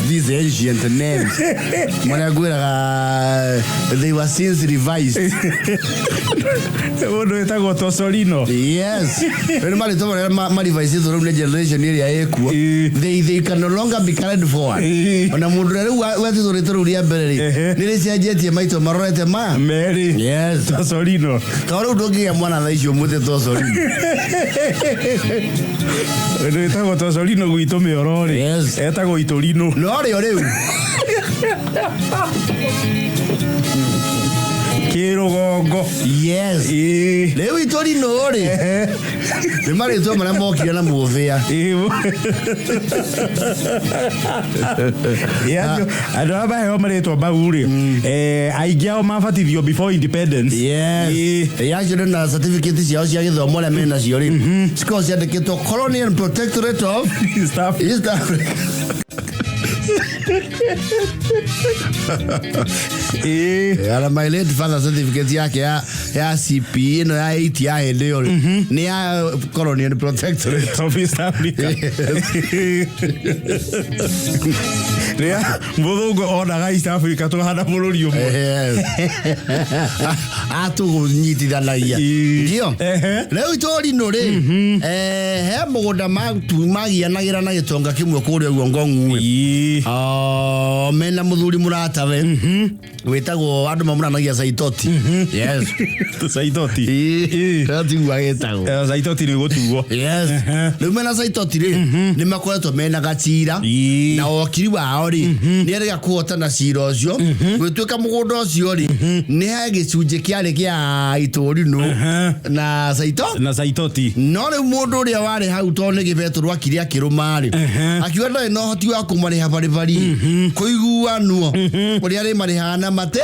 These ancient names marĩa ngwĩraga, they were since revised. Mũndũ wĩtagwo Tosolino. Yes, rĩu nĩ marĩtwa marĩa marivaicĩtwo rĩu nĩ generation ĩrĩa ĩkuo. They can no longer be carried forward. Ona mũndũ ũrĩa rĩu wetĩtwo rĩtwa rĩu rĩa mbere rĩ, nĩ rĩcenjetie maito marorete maya. Merĩ. Yes. Tosolino. Tondũ rĩu ndũngĩgĩa mwana thaa icio ũmwĩte Tosolino. Mũndũ wĩtagwo Tosolino gwitũ mĩoro rĩ, etagwo Itũrinũ. No rĩo rĩu. Kĩrũgongo. Yes. Rĩu Itũrinũ rĩ, nĩ marĩtwa marĩa mokire na mũthĩa. Ĩĩ, andũ arĩa maheo marĩtwa mau rĩ, aingĩ ao mabatithio before independence. Yes. Ĩĩ, acio nĩ na certificate ciao cia gĩthomo ũrĩa menacio rĩ, cikoragwo ciandĩkĩtwo Colony and Protectorate of East Africa. East Africa. Ara my late father, certificate yake ya CP ĩno ya 8 ya hĩndĩ ĩyo rĩ, nĩ ya Colony and Protectorate of East Africa. Rĩrĩa mũthũngũ onaga East Africa tũhana bũrũri ũmwe. Yes. Atũnyitithanagia. Ndio. Rĩu itũrinũ rĩ, he mũgũnda magianagĩra na gĩtonga kĩmwe kũrĩa ũguo Ngong'u. Oh, mena mũthuri mũratawe wĩtagwo, andũ mamũranagia Saitoti. Yes. Saitoti. Tiguo agĩtagwo. Saitoti nĩ gũtuo. Yes. Rĩu mena Saitoti rĩ, nĩ makoretwo mena gacira na wakiri wao rĩ, nĩ erĩga kũhotana cira ũcio. Gwĩtuĩka mũgũnda ũcio rĩ, nĩ he gĩcunjĩ kĩarĩ kĩa itũrinũ na Saito na Saitoti. No rĩu mũndũ ũrĩa warĩ hau, tondũ nĩ gĩbetũrũ akire akĩrũma rĩ, akiuga ndarĩ na ũhoti wa kũmarĩha baribari, kũiguanwo ũrĩa arĩmarĩhaga na mate.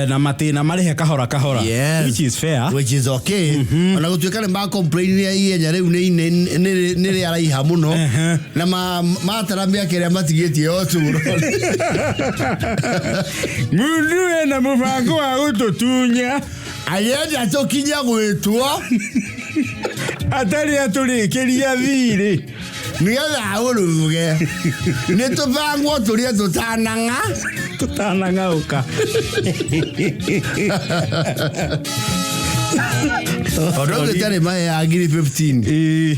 Na matĩna marĩhe kahora kahora. Yes. Which is fair. Which is okay, ona gũtuĩka nĩ macomplainire ihenya rĩu nĩ rĩaraiha mũno na matara mĩaka ĩrĩa matigĩtie ya ũtũũro. Mũndũ ena mũbango wa gũtũtunya. Agĩenda tũkinye gwĩtwo atarĩ atũrĩkĩria thirĩ. Nĩgetha aũruge nĩ tũbangwo tũrĩe tũtanang'a. Tũtanang'aũka. Tondũ ũngĩ tarĩ maheaga ngiri 15. Ĩĩ.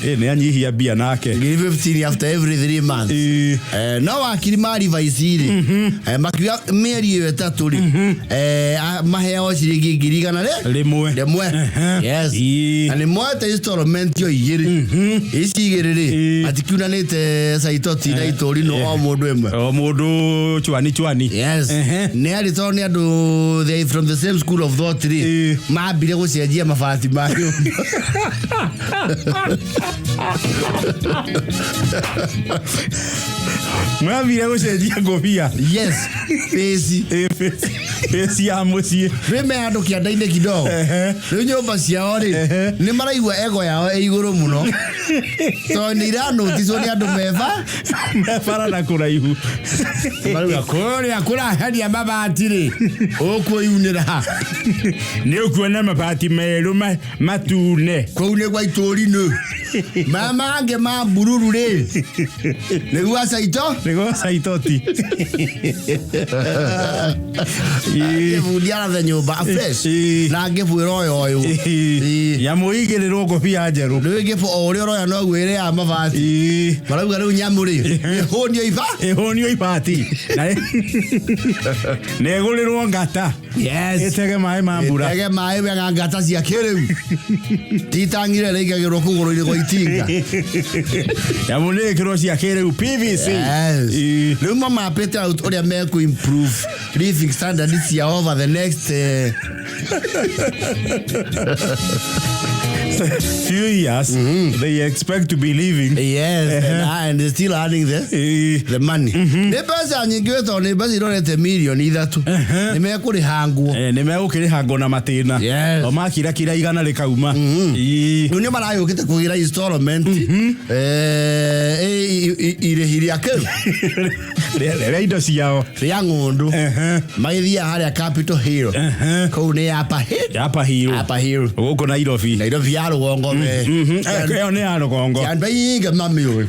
Ĩĩ, nĩ anyihia mbia nake. Ngiri 15 after every 3 months. No wakiri ma revise rĩ, makiuga mĩeri ĩyo 3 rĩ, maheagwo ciringi ngiri igana rĩ rĩmwe. Rĩmwe. Yes. Na nĩ moete installment o igĩrĩ, ici igĩrĩ rĩ, atikiunanĩte Saitoti na itũrinũ o mũndũ ĩmwe. O mũndũ chwani chwani. Yes. Nĩ arĩ tondũ nĩ andũ, they from the same school of thought rĩ, mambire gũcenjia mabati ma nyũmba. Mathire gũcenjia ngũbia. Yes, bĩci. Bĩci ya mũciĩ. Rĩ me handũ kĩanda-inĩ kidogo. Rĩu nyũmba ciao rĩ, nĩ maraigua ego yao ĩ igũrũ mũno tondũ nĩ iranoticwo nĩ andũ meba mebara na kũraihu. Marauga kũrĩa kũraheria mabati rĩ, ũkũyunĩra. Nĩ ũkuona mabati merũ matune. Kũu nĩ gwa itũrinũ, maya mangĩ ma mbururu rĩ, nĩguo Saito. Nĩguo Saitoti. Ngĩbundi arathe nyũmba fresh na ngĩbwĩra ũyũ ũyũ. Nyamũ igĩrĩrwo ngũbia njerũ. Rĩu ĩngĩ o ũrĩa ũroya noguo ĩrĩ ya mabati. Marauga rĩu nyamũ rĩ, ĩhũnio iba. Ĩhũnio ibati na ĩgũrĩrwo ngata. Yes. Ĩtege maĩ ma mbura. Ĩtege maĩ wega, ngata cia kĩrĩu, titangire rĩigagĩrwo kũgũrũ-inĩ gwa itinga. Nyamũ nĩ ĩkĩrwo cia kĩrĩu, PVC. Yes. Rĩu mamapĩte out ũrĩa mekũ improve living standard cia over the next few years they expect to be living. Yes, and still earning the money. Nĩ mbeca nyingĩ tondũ nĩ mbeca irorete mirioni 3 nĩ mekũrĩha nguo. Nĩ megũkĩrĩha ngo na matĩna. Yes. O makirakira igana rĩkauma. Rĩu nĩ maragĩũkĩte kũgĩra installment, irĩhi rĩa kĩu rĩa indo ciao. Rĩa ng'ũndũ. Magĩthiaga harĩa Capitol Hill, kũu nĩ Upper Hill. Upper Hill. Upper Hill. Gũkũ Nairobi. Nairobi. Ya rũgongo we. Ĩyo nĩ ya rũgongo. Andũ aingĩ mamĩũĩ.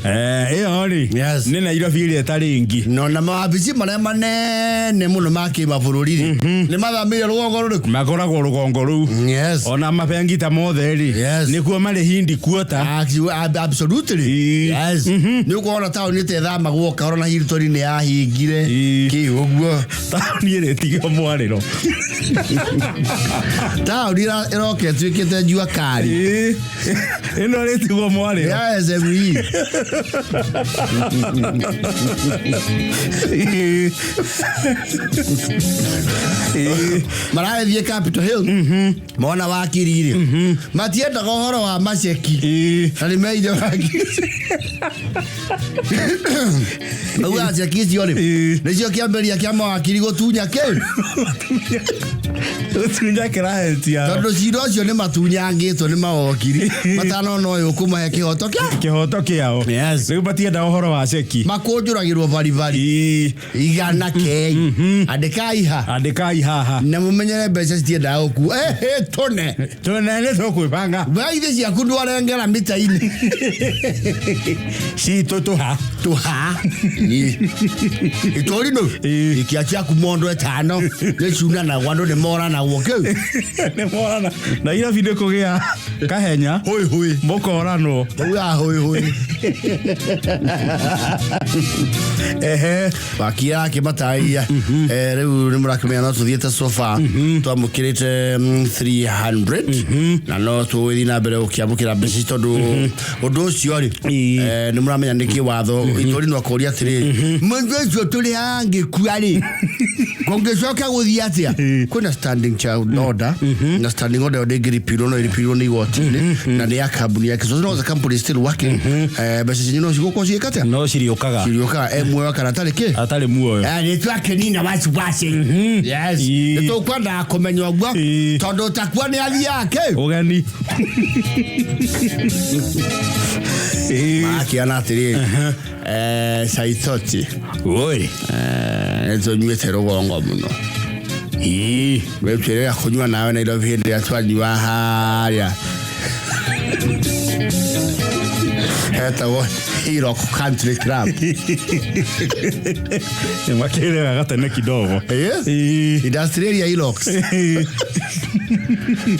Ĩyo rĩ, Yes. nĩ Nairobi ĩrĩa ĩtarĩ ngi. No na mawabici marĩa manene mũno ma kĩmabũrũri rĩ, nĩ mathamĩire rũgongo rũrĩkũ? Makoragwo rũgongo rũu. Yes. Ona mabengi ta mothe rĩ, Yes. nĩkuo marĩ hindi kuota. Absolutely. Ii. Yes. Nĩ ũkuona taũni ta ĩthamagwo kahora na Hilton nĩ yahingire. Ii. Kĩ ũguo. Taũni ĩrĩa ĩtige mwarĩro. Taũni ĩroka ĩtuĩkĩte njua kari. Ii. Ĩno ĩrĩtigwo mwarĩro. Ya SME. Ii. Ii. Maragĩthiĩ Capitol Hill. Mona wakiri rĩ. Matiendaga ũhoro wa maceki. Ii. Na nĩ meire wakiri. Maugaga ceki icio rĩ, Ii. nĩcio kĩambĩrĩria kĩa mawakiri gũtunya kĩ? Gũtunya client yao. Tondũ cira ũcio nĩ matunyangĩtwo nĩ mawokiri matanona ũyũ ũkũmahe kĩhoto kĩa Kĩhoto kĩao. Yes. Rĩu matienda ũhoro wa ceki. Makũnjũragĩrwo baribari. Ii. Igana kei. Andĩkai ha. Andĩkai haha. Na mũmenyere mbeca citiendaga gũkua. Ĩhĩ tũne. Tũne nĩ tũkwĩbanga. Wee ciaku ndwarengera mita-inĩ. Citũ tũha. Tũha. Itũri nũ. Ii. Ikia ciaku mondo ĩtano. Nĩciunanagwo andũ nĩ moranagwo kĩu. Nĩ morana. Nairobi nĩ kũgĩa kahenya. Hũi hũi. Mũkoranwo. Taugaga hũi hũi. Ehe. Wakia akĩmatarĩria rĩu nĩ mũrakĩmenya no tũthiĩte sofa twamũkĩrĩte 300 na no tũgũthiĩ na mbere gũkĩamũkĩra mbeca ici tondũ ũndũ ũcio rĩ, Ii. nĩ mũramenya nĩkĩ watho itũri no akũria atĩrĩrĩ, mũndũ ũcio tũrĩ haha angĩkua rĩ, kũngĩcoka gũthiĩ atĩa? Kwĩna standing child order, na standing order ĩyo ndĩngĩripirwo, no ĩripirwo nĩ igoti-inĩ na nĩ ya kambuni yake. So as long as the company is still working, mbeca cianyu no cigũkorwo cigĩka atĩa? No cirĩũkaga. Cirĩũkaga e muoyo kana atarĩ kĩ? Atarĩ muoyo. Nĩ twakĩnina wasiwasi. Yes. Ii. Nĩ tũkwendaga kũmenya ũguo Ii. tondũ ũtakua nĩ athiaga kĩ? Ũgeni. Ii. Makiona atĩrĩrĩ, Saitoti, Oi. nĩ tũnyuĩte rũgongo mũno. Ii. We twĩrĩga kũnyua nawe Nairobi hĩndĩ ĩrĩa twanyua harĩa hetagwo Hirok Country Club. Nĩ makĩrĩga gatene kidogo. Yes. Ii. Industrial area Hirox.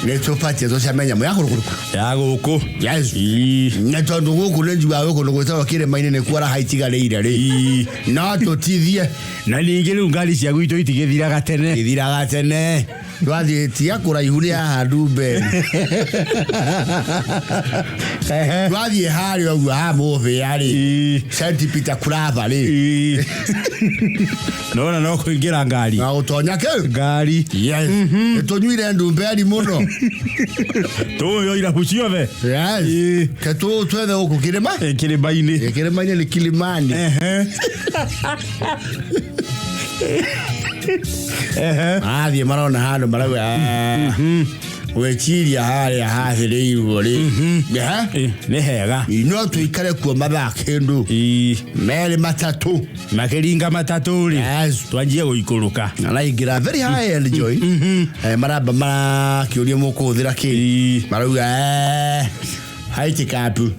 Nĩ tũbatiĩ tũcame nyamũ ya kũrũkũrũkũ. Ya gũkũ. Yes. Ii. Na tondũ gũkũ nĩ njugaga gũkũ nĩ gwĩtagwo kĩrĩma-inĩ nĩ kuo raha itigarĩire rĩ. Ii. No tũtithie. Na ningĩ rĩu ngari cia gwitũ itigĩthiraga tene. Ithiraga tene. Twathiĩ tiga kũraihu nĩ haha Ndumberi. Ehe. Twathiĩ harĩa ũguo ha Mũbĩa rĩ. Ii. St Peter Claver rĩ. Ii. Nona no kũingĩra ngari. Na gũtonya kĩ? Ngari. Yes. Nĩ tũnyuire Ndumberi mũno. Tũyo irabu ciothe. Yes. Ii. Ke twethe gũkũ kĩrĩma? Kĩrĩma-inĩ. Kĩrĩma-inĩ nĩ Kilimani. Ehe. Ehe. Mathiĩ marona handũ marauga, gwĩciria harĩa hathĩrĩirwo rĩ. Ehe. Nĩ hega. No tũikare kuo mathaa kĩndũ Ii. merĩ matatũ. Makĩringa matatũ rĩ. Yes. Twanjie gũikũrũka. Araingĩra very high end joy. Maramba marakĩũria mũkũhũthĩra kĩ. Ii. Marauga haiti kapu.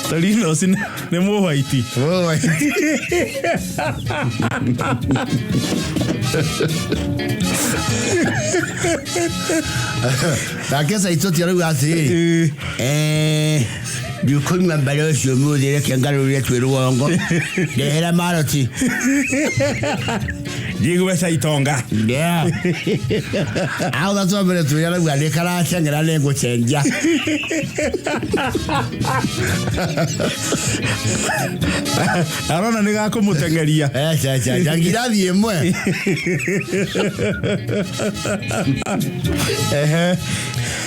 Torinos nĩ mũhwaiti. Nake Saitoti arauga atĩrĩrĩ, ndikũnyua mbere ũcio ũmũthĩ, reke ngarũrĩre twĩ rũgongo, ndehera maroti. Njigue caitonga. Yeah. Autha twambere twĩre arauga nĩ karateng'era nĩ ngũcenjia. Arona nĩ gakũmũteng'eria. Cenjia ngirathi ĩmwe. Ehe.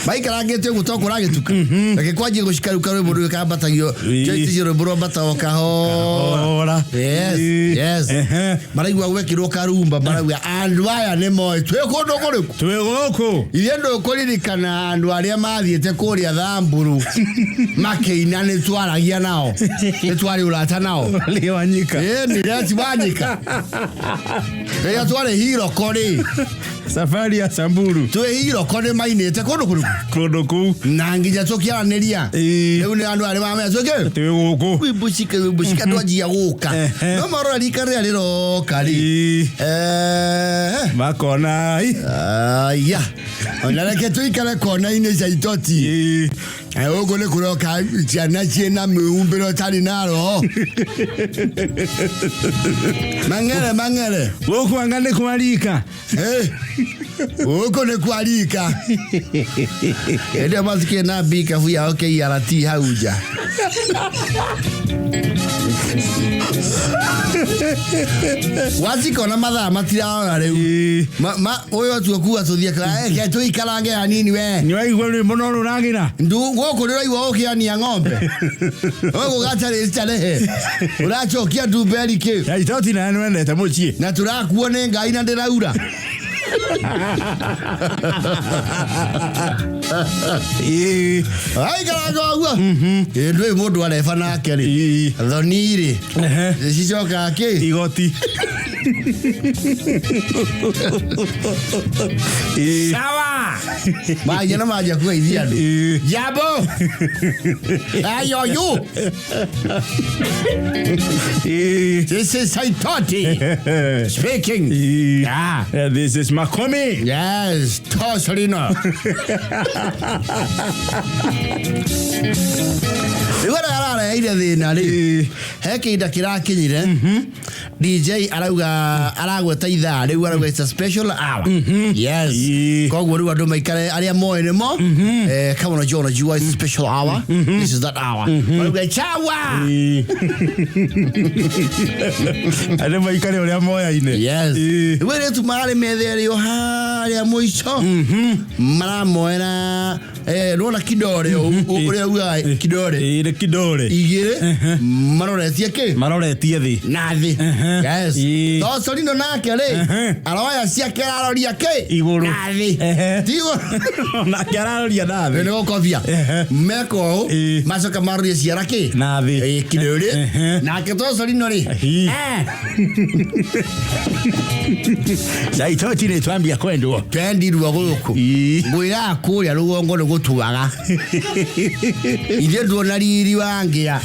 Maikarangĩte ũguo to kũragĩtuka. Reke kwanjie gũcikaruka rwĩmbo rũu kambatagio. Ii. Joint rwĩmbo rwambatagwo kahora. Ora. Yes, Ii. yes. Ehe. Maraigua gwekĩrwo karumba marauga andũ aya nĩ moĩ twĩ kũndũ kũrĩkũ. Twĩ gũkũ. Ithuĩ ndũkũririkana andũ arĩa mathiĩte kũrĩa Thamburu makĩina nĩ twaragia nao, nĩ twarĩ ũrata nao. Rĩ Wanyika. Ĩĩ nĩ Leti Wanyika. Rĩrĩa twarĩ Hiroko rĩ, Safari ya Samburu. Twä hiroko nä mainä te kå ndå kå rä Kũndũ kũu. Na nginya tå kä aranä ria. Ĩĩ. Rä u nä andå arä mamenya twä Twĩ gũkũ. wimbucike wimbucike andå anjia gå ka. No marora rika rä rä a rä roka rä. Ĩĩ. Makona ai. Aya, ona reke tå ikare kona-inä cia itoti. Ĩĩ. Gå nä kå roka ciana ciä mä humbä re å na roho mang'ere mang'ere. Gũkũ anga nĩ kwarika. Gå kå nä kwarika hä ndä ä yo macikä na mbikabu yao KRT hau nja. Wacikona mathaa matirarora rä u. Ĩĩ. Å yå atua kuga tå thiä tå ikarange hanini we. Nĩ waigua rwĩmbo no rũragĩra. Ndu gũkũ ndĩraigua ũkĩania ng'ombe gũkũ gatarĩ starehe ũracokia ndumberi kĩ. Ya itoti nawe nĩwendete mũciĩ. Na tũrakuo nĩ Ngai na ndĩraura. Ĩĩ. Aikaranga ũguo ĩ ndũĩ mũndũ areba nake rĩ. Ĩĩ. Thoni rĩ cicokaga kĩ. Igoti. Ĩĩ. Sawa manjia na manjia kugeithia andũ. Ĩĩ. Jambo ayoyu. Ĩĩ. This is Saitoti speaking. Ĩĩ. Yeah. This is Makomi. Yes, Tosolino. Rĩu arĩa arareheire thĩna rĩ, he kĩhinda kĩrakinyire DJ arauga aragweta ithaa rĩu arauga it's a special hour. Yes. Ĩĩ. Koguo rĩu andũ maikare arĩa moĩ nĩmo kama unajua it's a special hour. This is that hour. Marauga chawa. Ĩĩ. Andũ maikare ũrĩa moyaine. Yes. Ĩĩ. Rĩu airĩtu mararĩ metha ĩrĩ o harĩa mũico maramoera nĩwona kidore ũrĩa ugaga kidore. Ĩĩ, nĩ kidore. Igĩrĩ maroretie kĩ. Maroretie thĩ. Na thĩ. Yes. Ĩĩ. Tocorino nake rĩ aroya ciake araroria kĩ. Igũrũ. Na thĩ. Ti igũrũ. Nake araroria na thĩ. Nĩ gũkobia meka ũũ. Ĩĩ. Macoka marorie ciara kĩ. Na thĩ. Ĩĩ, kidore. Nake Tocorino rĩ. Hi. Ya itoti nĩ twambia kwendwo. Twendirwo gũkũ. Ĩĩ. Ngwĩraga kũrĩa rũgongo nĩ gũtuaga ithuĩ nduona riri wa ngĩa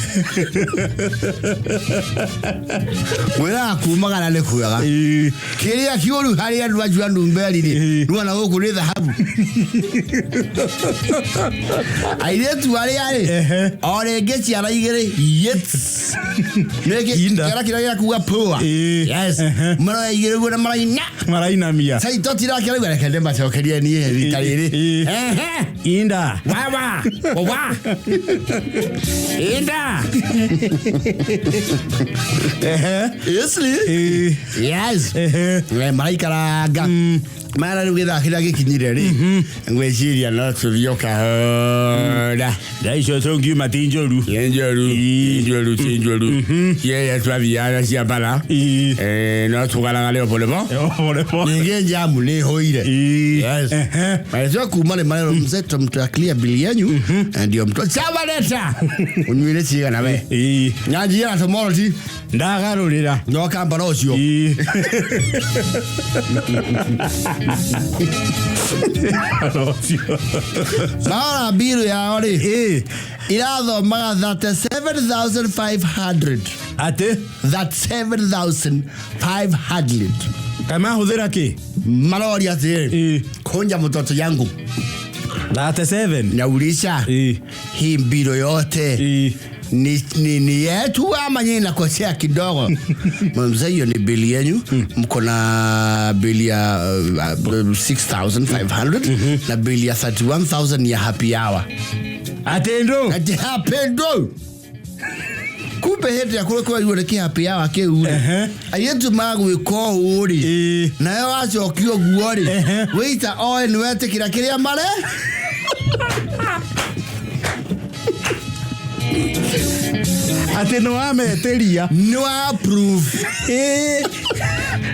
ngwĩraga kumagara nĩ kwega. Ĩĩ. Kĩrĩa kĩũru harĩ andũ acio a ndumberi rĩ. Ĩĩ. Nĩwona gũkũ nĩ thahabu airĩtu arĩa rĩ. O rĩngĩ ciara igĩrĩ yets nĩkĩ. Inda. Kĩara kĩrĩa gĩa kuga poa. Ĩĩ. Yes, maroya igĩrĩ ũguo na maraina. Marainamia. Saitotirake rĩu reke ndĩmacokerie niĩ rita rĩrĩ. Ĩĩ. Inda. Wawa wawa inda. Isli. Ĩĩ. Yes. Maraikaranga mara rĩu gĩthaa kĩrĩa gĩkinyire rĩ ngwĩciria no tũthiĩ o kahora. Thaa icio tũngiuma ti njũru. Ti njũru, ti njũru, ti njũru ciĩrĩa twathiaga cia bara. Ĩĩ. No tũgaragare o polepole. Polepole. Ningĩ njamu nĩ ĩhũire. Ĩĩ. Yes. Maelezo kuma nĩ marero mzeto mtu clear bili yenyu ndio mtu sawa leta unyuire cigana we. Ĩĩ. Nyanjia na tomorrow ti. Ndagarũrĩra. No kambara ũcio. Ĩĩ. Ũcio. Marora mbiru yao rĩ. Ĩĩ. Irathomaga 37500. Atĩ 37500. Kana mahũthĩra kĩ? Maroria atĩrĩrĩ. Ĩĩ. Kunja mtoto yangu. 37. Naulisha. Ĩĩ. Hii mbiro yote Ĩĩ. ni yetu ama nyinyi nakosea kidogo? Mzee, hiyo ni bili yenyu, mko na bili ya 6500 na bili ya 31000 ya happy hour. Atĩ ndũ. Ati happy ndo kumbe hĩndĩ ya kũrĩa kũraigua nĩ kĩ happy hour kĩu rĩ. Airĩtu magwĩka ũũ rĩ. Ĩĩ. Nayo wacokio guo rĩ. Wĩita oe nĩ wetĩkĩra kĩrĩa mare. Atĩ nĩ wametĩria. Nĩ wa approve. Ĩĩ.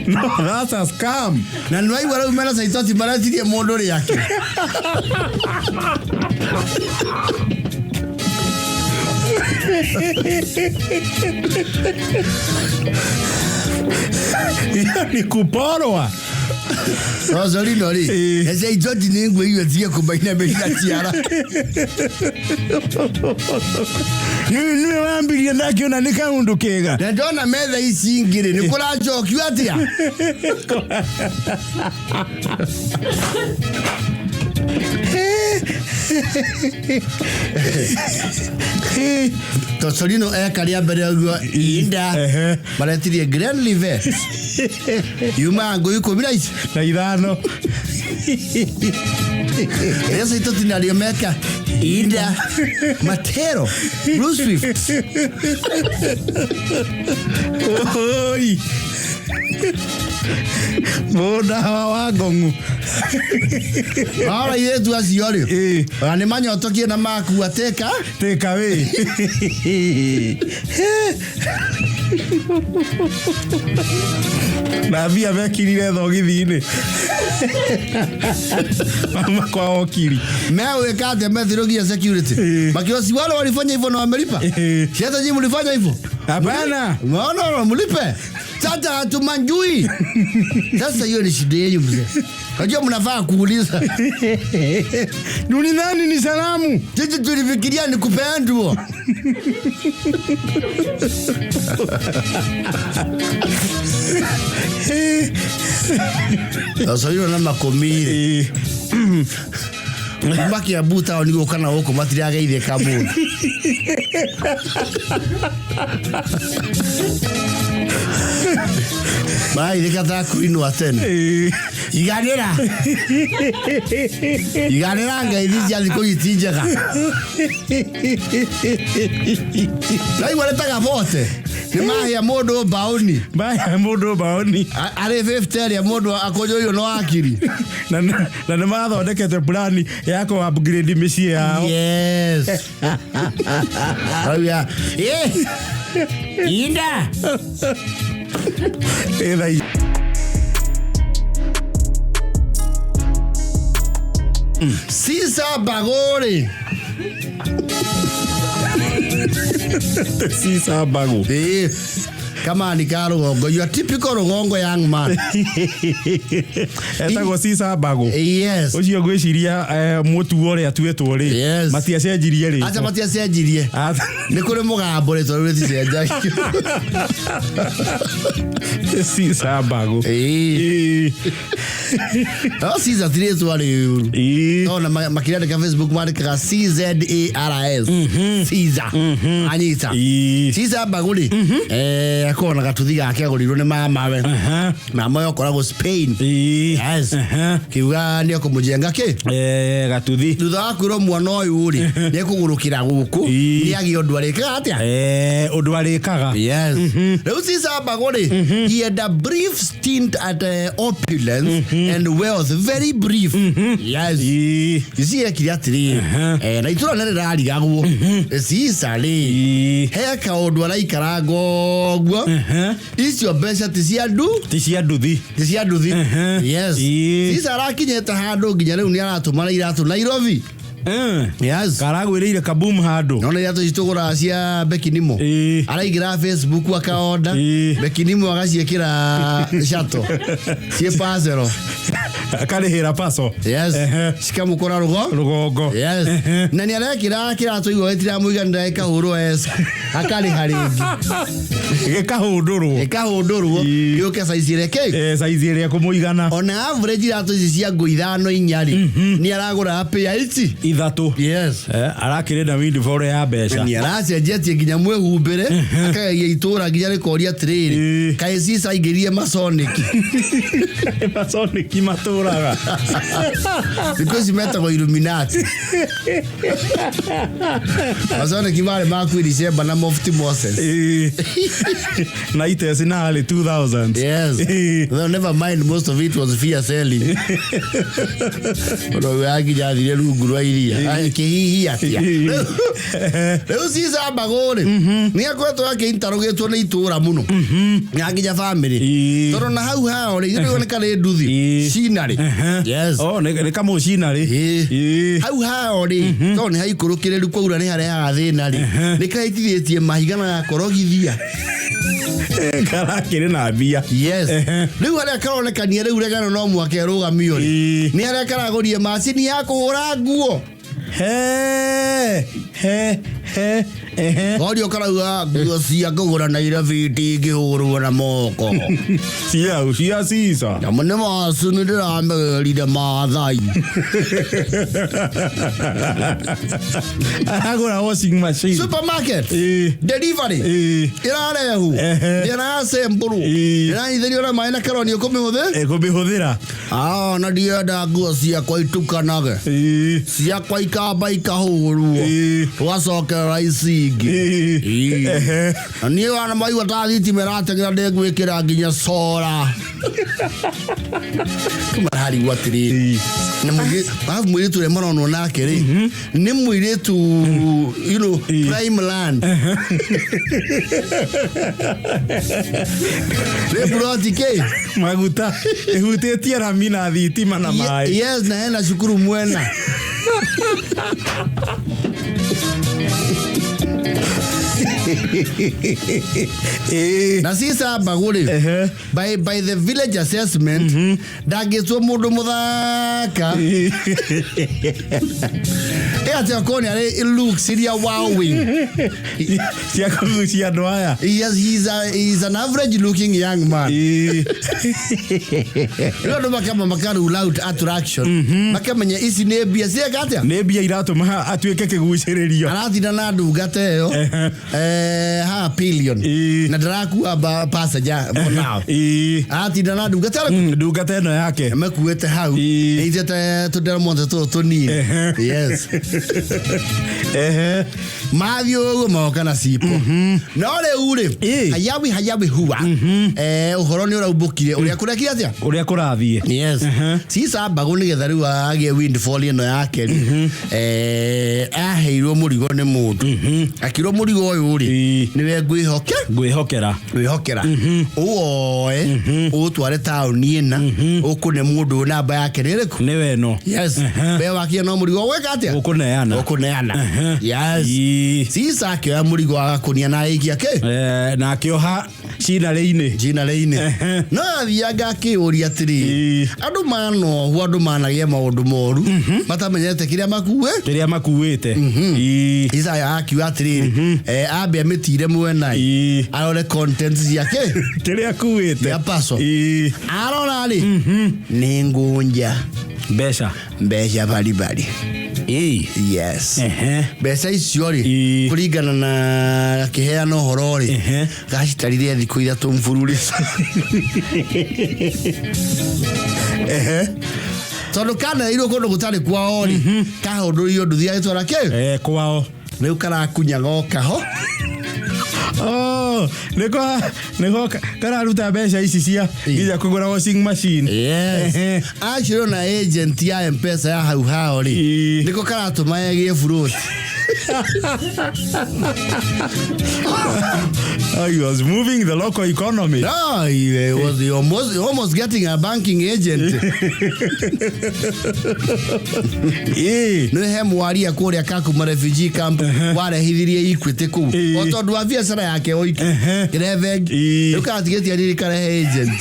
No, that's a scam. Na nĩ waigua rĩu mena saitoti maretirie mũndũ rĩake. Hiyo ni kuporwa. Rosolino rĩ, Ĩĩ. ece ijoti nĩ nguo icio tige kũmainamĩrĩra ciara. Nĩwe wambirie ndakiona nĩ kaũndũ kega. Na ndona metha ici ingĩ rĩ, nĩ kũracokio atĩa? Tosolino eka rĩa mbere ũguo inda maretirie Glenlivet yumaga ngũ 15 Na ithano. Rĩo tũtinario meka inda Matero Blue Swift. Oi. Mũgũnda wa ngong'u. Bara airĩtu acio rĩ, Ĩĩ. ona nĩ manyotokie na makua teka. Take away. Na mbia mekirire thogithi-inĩ. Mama kwa okiri. Mewĩka atĩa methirũgia security? Ĩĩ. Makiwa si wale walifanya hivyo na wamelipa? Ĩĩ. Si hata nyinyi mlifanya hivyo? Hapana. No, no, no, mlipe. Sasa hatumanjui. Sasa hiyo ni shida yenu mzee. Najua mnafaa kuuliza. Nulidhani ni salamu. Sisi tulifikiria ni kupendwa. Sasa hiyo na makomire. Ĩĩ. Kuma Kiambu taũni gũka na gũkũ matirageithĩka mũndũ. Marageithĩka ta kuinwa tene. Ĩĩ. Iganĩra. Iganĩra ngeithi cia thikũ ici ti njega. Naigua nĩ bote. Nĩ mahĩa mũndũ mbaũni. Maya mũndũ mbaũni. Arĩ 50 ĩrĩa mũndũ akũnjũrio no akiri. Na na nĩ mathondekete plani ya kũ upgrade mĩciĩ yao. Yes. Hauya. Eh. Inda. Ĩ thaa Sisa Bagore. Sisa Bagũ. Eh. Kama ni ka rũgongo. You are typical rũgongo young man. Etagwo Sisa Bagũ. Yes. Ũcio ngwĩciria mũtuo ũrĩa atuĩtwo rĩ. Yes. Matiacenjirie rĩ. Acha matiacenjirie. Nĩ kũrĩ mũgambo rĩtwa rĩu rĩticenjagio. Sisa Bagũ. Ĩĩ. Ĩĩ. No Caesar ti rĩtwa rĩũru. Ĩĩ. No na makĩrĩandĩka Facebook mandĩkaga CZARS. Caesar. Anyita. Ĩĩ. Caesar Bagũ rĩ, akoragwo na gatuthi gake agũrirwo nĩ mamawe. Aha. Mama ũyũ akoragwo Spain. Ĩĩ. Yes. Aha. Kiuga nĩ ekũmũjenga kĩ? Gatuthi. Thutha wa kwĩrwo mwana ũyũ rĩ, nĩ ekũgũrũkĩra gũkũ, Ĩĩ. nĩ agĩe ũndũ arĩkaga atĩa? Ũndũ arĩkaga. Yes. Rĩu Caesar Bagũ rĩ, he had a brief stint at opulence and wealth, very brief. Yes. Ĩĩ. Ici ekire atĩrĩrĩ, na itũra nĩ rĩrarigagwo. Caesar rĩ, Ĩĩ. he kaũndũ araikaranga ũguo. Icio mbeca ti cia ndu, Ti cia nduthi. ti cia nduthi. Yes. Ĩĩ. Caesar arakinyĩte handũ nginya rĩu nĩ aratũmana iratũ Nairobi. Yes. Karagwĩrĩire kaboom handũ. Nona iratũ ici tũgũraga cia Bekinimo. Ĩĩ. Araingĩra Facebook akaonda. Ĩĩ. Bekinimo agaciĩkĩra shato. Ciĩ parcel. Akarĩhĩra paso. Yes. Ehe. Cikamũkora rũgo. Rũgongo. Yes. Ehe. Na nĩ arekĩra kĩratũ igua gĩtiramũiganĩra gĩkahũrwo S. Akarĩha rĩngĩ. Gĩkahũndũrwo. Gĩkahũndũrwo Ĩĩ. gĩũke size ĩrĩa kĩ. Saizi ĩrĩa ĩkũmũigana. Ona average iratũ ici cia ngũ ithano inya rĩ, nĩ aragũra pair ici. Ithatũ. Yes. Arakĩrĩ na windfall ya mbeca. Nĩ aracenjetie nginya mwĩhumbĩre akagegia itũra nginya rĩkoria atĩrĩrĩ, Ĩĩ. kaĩ Caesar aingĩrire Masonic. Masonic matũraga. Thikũ ici metagwo Illuminati. Masonic marĩ ma Queen Sheba na Mufti Moses. Ĩĩ. Na iteci na early 2000s. Yes. Ĩĩ. Though never mind, most of it was fear selling. Ũndũ ũyũ akinya athire rungu rwa iria. Akĩhihia atĩa. Rĩu Caesar Mbagũ rĩ, nĩ akoretwo akĩinterrogatwo nĩ itũra mũno. Na nginya family. Ĩĩ. Tondũ na hau hao rĩ, ithuĩ nĩka nĩ nduthi. Ĩĩ. Cinarĩ. machinery. Yes. Oh, nĩ kamũcinarĩ. Ĩĩ. Ĩĩ. Hau hao rĩ, tondũ nĩ haikũrũkĩrĩru kwaura nĩ harehaga thĩna rĩ, nĩ kahĩtithĩtie mahiga na gakorogithia. Karakĩrĩ na mbia. Yes. Rĩu harĩa karonekania rĩu regano no mwaka ĩrũgamio rĩ, nĩ harĩa karagũrie macini ya kũhũra nguo. He he he ehe. Korio karauga nguo cia kũgũra Nairobi itingĩhũrwo na moko. Cia cia cica. Nyamũ nĩ macini ndĩramĩgĩrire Maathai. Aragũra washing machine. Supermarket. Ĩĩ. Delivery. Ĩĩ. Ĩrarehwo. Ĩracembũrwo. Ĩranyitĩrio na maĩ na karonio kũmĩhũthĩ. Kũmĩhũthĩra. Ah, na ndienda nguo ciakwa itukanage. Ĩĩ. Ciakwa ikamba ikahũrwo. Ĩĩ. Tũgacokerera ici ingĩ. Ĩĩ. Ĩĩ. Na niĩ wana maigua ta thitima ĩrateng'era ndĩngwĩkĩra nginya cora. Mararigwo atĩrĩrĩ. Ĩĩ. Na arabu mũirĩtu ũrĩa maronwo nake rĩ, nĩ mũirĩtu prime land. Nĩ buroti kĩ? Maguta ĩhutĩtie rami na thitima na maĩ. Yes, na hena cukuru mwena. Ĩĩ. Na cica mbagũ rĩ, by the village assessment, ndangĩtwo mũndũ mũthaka. Ĩ atĩ okorwo nĩ arĩ looks iria wowing. Cia kũgucia andũ aya. Yes, he's an average looking young man. Ĩĩ. Rĩu andũ makamba maka rule out attraction. Makamenya ici nĩ mbia cieka atĩa? Nĩ mbia iratũma atuĩke kĩgucĩrĩrio. Aratinda na ndungata ĩyo haha pillion. Ĩĩ. Na ndarakua passenger for now. Ĩĩ. Aratinda na ndungata ĩrĩkũ? Ndungata ĩno yake. Mekuĩte hau. Ĩĩ. Ĩitĩte tũndero tũtũ tũnini. Yes. Mathiĩ ũguo moka na cipo. No rĩu rĩ, Ĩĩ. hayawi hayawi huwa. Ũhoro nĩ ũraumbũkire ũrĩa kũrekire atĩa? Ũrĩa kũrathiĩ. Yes. Cica mbagũ nĩgetha rĩu agĩe windfall ĩno yake rĩ, aheirwo mũrigo nĩ mũndũ. Akĩrwo mũrigo ũyũ rĩ, Ĩĩ. nĩwe ngwĩhoke Ngwĩhokera. wĩhokera ũwoe ũtware taũni ĩna ũkũne mũndũ ũyũ namba yake nĩ ĩrĩkũ? Nĩwe ĩno. Yes. We wakinya no mũrigo ũgwĩka atĩa? Ũkũneana. Ũkũneana. Yes. Ĩĩ. Cica akĩoya mũrigo agakũnia na aikia kĩ? Na akĩoha cinarĩ-inĩ. Njinarĩ-inĩ. No athianga akĩũria atĩrĩrĩ, Ĩĩ. andũ manohwo andũ managĩa maũndũ moru matamenyete kĩrĩa makue. Kĩrĩa makuĩte. Ĩĩ. Isaya akiuga atĩrĩrĩ, ambe amĩtire mwena Ĩĩ. arore contents ciake Kĩrĩa akuĩte. ya parcel. Ĩĩ. Arora rĩ, nĩ ngũnja Mbeca. mbeca baribari. Ĩĩ. Yes. Mbeca icio rĩ, Ĩĩ. kũringana na akĩheana ũhoro rĩ, gacitarire thikũ ithatũ mbururĩco. Tondũ kanereirwo kũndũ gũtarĩ kwao rĩ, kahũndũrĩirio nduthi agĩtwara kĩ? Kwao. Rĩu karakunyaga o kaho. Oh, nĩko nĩko kararuta mbeca ici cia nginya kũgũra washing machine. Yes. Acio na agent ya M-Pesa ya hau hao rĩ, Ĩĩ. nĩko karatũma ĩgĩe burũti. Oh, he was moving the local economy. No, he was almost getting a banking agent. Ĩĩ. Nĩ he mwaria kũrĩa Kakuma refugee camp warehithirie Equity kũu. Ĩĩ. O tondũ wa biacara yake oiki. Kĩrehe bengi. Ĩĩ. Rĩu karatigĩtie riri karehe agent.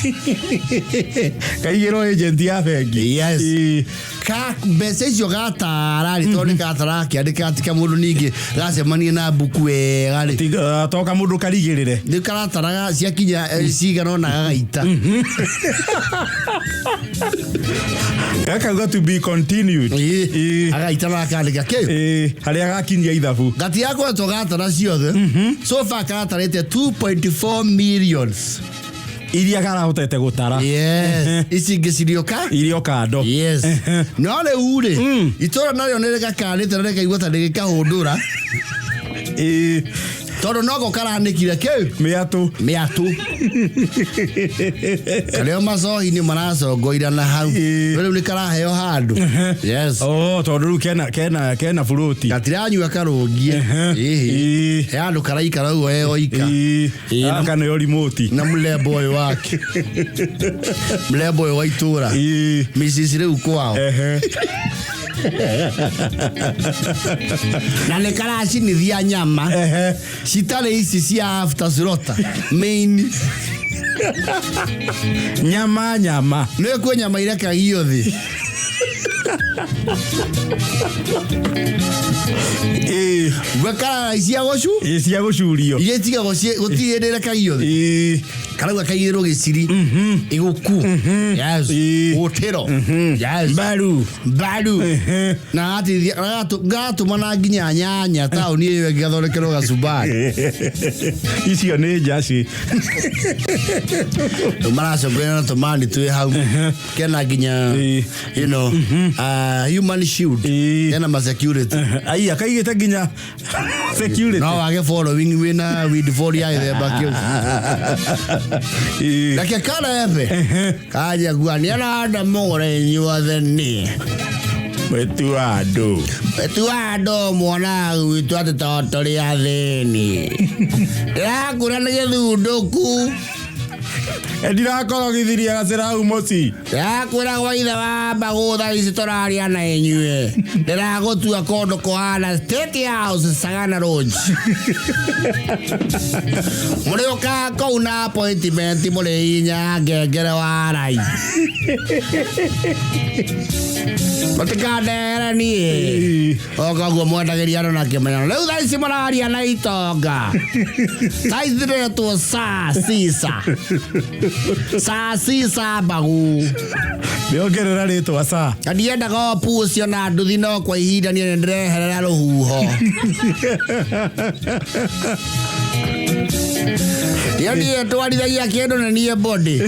Kaigĩrwo agent ya bengi. Yes. Ĩĩ. Ka mbeca icio gatara rĩ, tondũ nĩ gatara akĩandĩka atĩ kamũndũ ningĩ gacemanie na mbuku wega rĩ. Tiga to kamũndũ karigĩrĩre. Nĩ karataraga ciakinya cigana ũna gagaita. Gakauga to be continued. Ĩĩ. Ĩĩ. Agaita na akandĩka kĩ? Ĩĩ. Harĩa gakinyia ithabu. Gatigakoretwo gatara ciothe. So far karatarĩte 2.4 millions. Iria karahotete gũtara. Yes. Ici ingĩ cirĩũka? Irio kando. Yes. No rĩu rĩ, itũra narĩo nĩ rĩgakanĩte na rĩkaigua ta rĩgĩkahũndũra. Ĩĩ. Tondũ noko karanĩkire kĩ Mĩatũ. Mĩatũ karĩo macohi-inĩ maracongoira na hau. Rĩu nĩ karaheo handũ, yes. Oh, tondũ rĩu kena burũti. Gatiranyua karũngie. Ĩhĩ. He handũ karaikara ũguo egoika. Gaka nĩyo remote. Na mũlembo ũyũ wake, mũlembo ũyũ wa itũra. Mrs rĩu kwao. Na nĩ karacinithia nyama citarĩ ici cia after slaughter main. Nyama nyama. Nĩ kwĩ nyama irekagio thĩ. Gwe cia gũcu. Cia gũcurio. Iria itigagwo gũtirĩ hĩndĩ irekagio thĩ. Karauga kaigĩrwo gĩciri iguku, yes. Gũtĩro, yes. Mbaru. Mbaru. Na gatũmana nginya nyanya taũni ĩyo ĩngĩ gathondekerwo gacumbari. Icio nĩ njaci. Rĩu maracongoria na tũmani twĩ hau kena nginya human shield. Kena ma security. Ai, akaigĩte nginya security. No wage following wĩna windfall ya gĩthemba kĩu. Reke karebe kanja gua nĩ aranda mũgũre inyuothe nĩ Mwetu wa andũ. Wetu wa andũ muonaga gwitũ atĩ tondũ tũrĩ athĩni ndĩrakura nĩ gĩthundũku. Ndirakorogithirie gacĩra hau mũci. Ndĩrakwĩra gwa ithe wa mbagũ thaa ici tũraria na inyuĩ ndĩragũtua kũndũ kũhana State House Sagana Lodge mũrĩũkaga kũu na appointment mũrĩ inya ngengere wa rai mũtikandere niĩ oka ũguo mwendagĩria andũ na kĩmenyano rĩu thaa ici mũraria na itonga thaa ici ndĩretwo saa sisa saa sisa mbagu. Nĩongerera rĩtwa sa. Na ndiendaga opu ũcio na nduthi no kwa ihinda niĩ nĩ ndĩreherera rũhuho iyo niĩ twarithagia kĩndũ nĩ niĩ body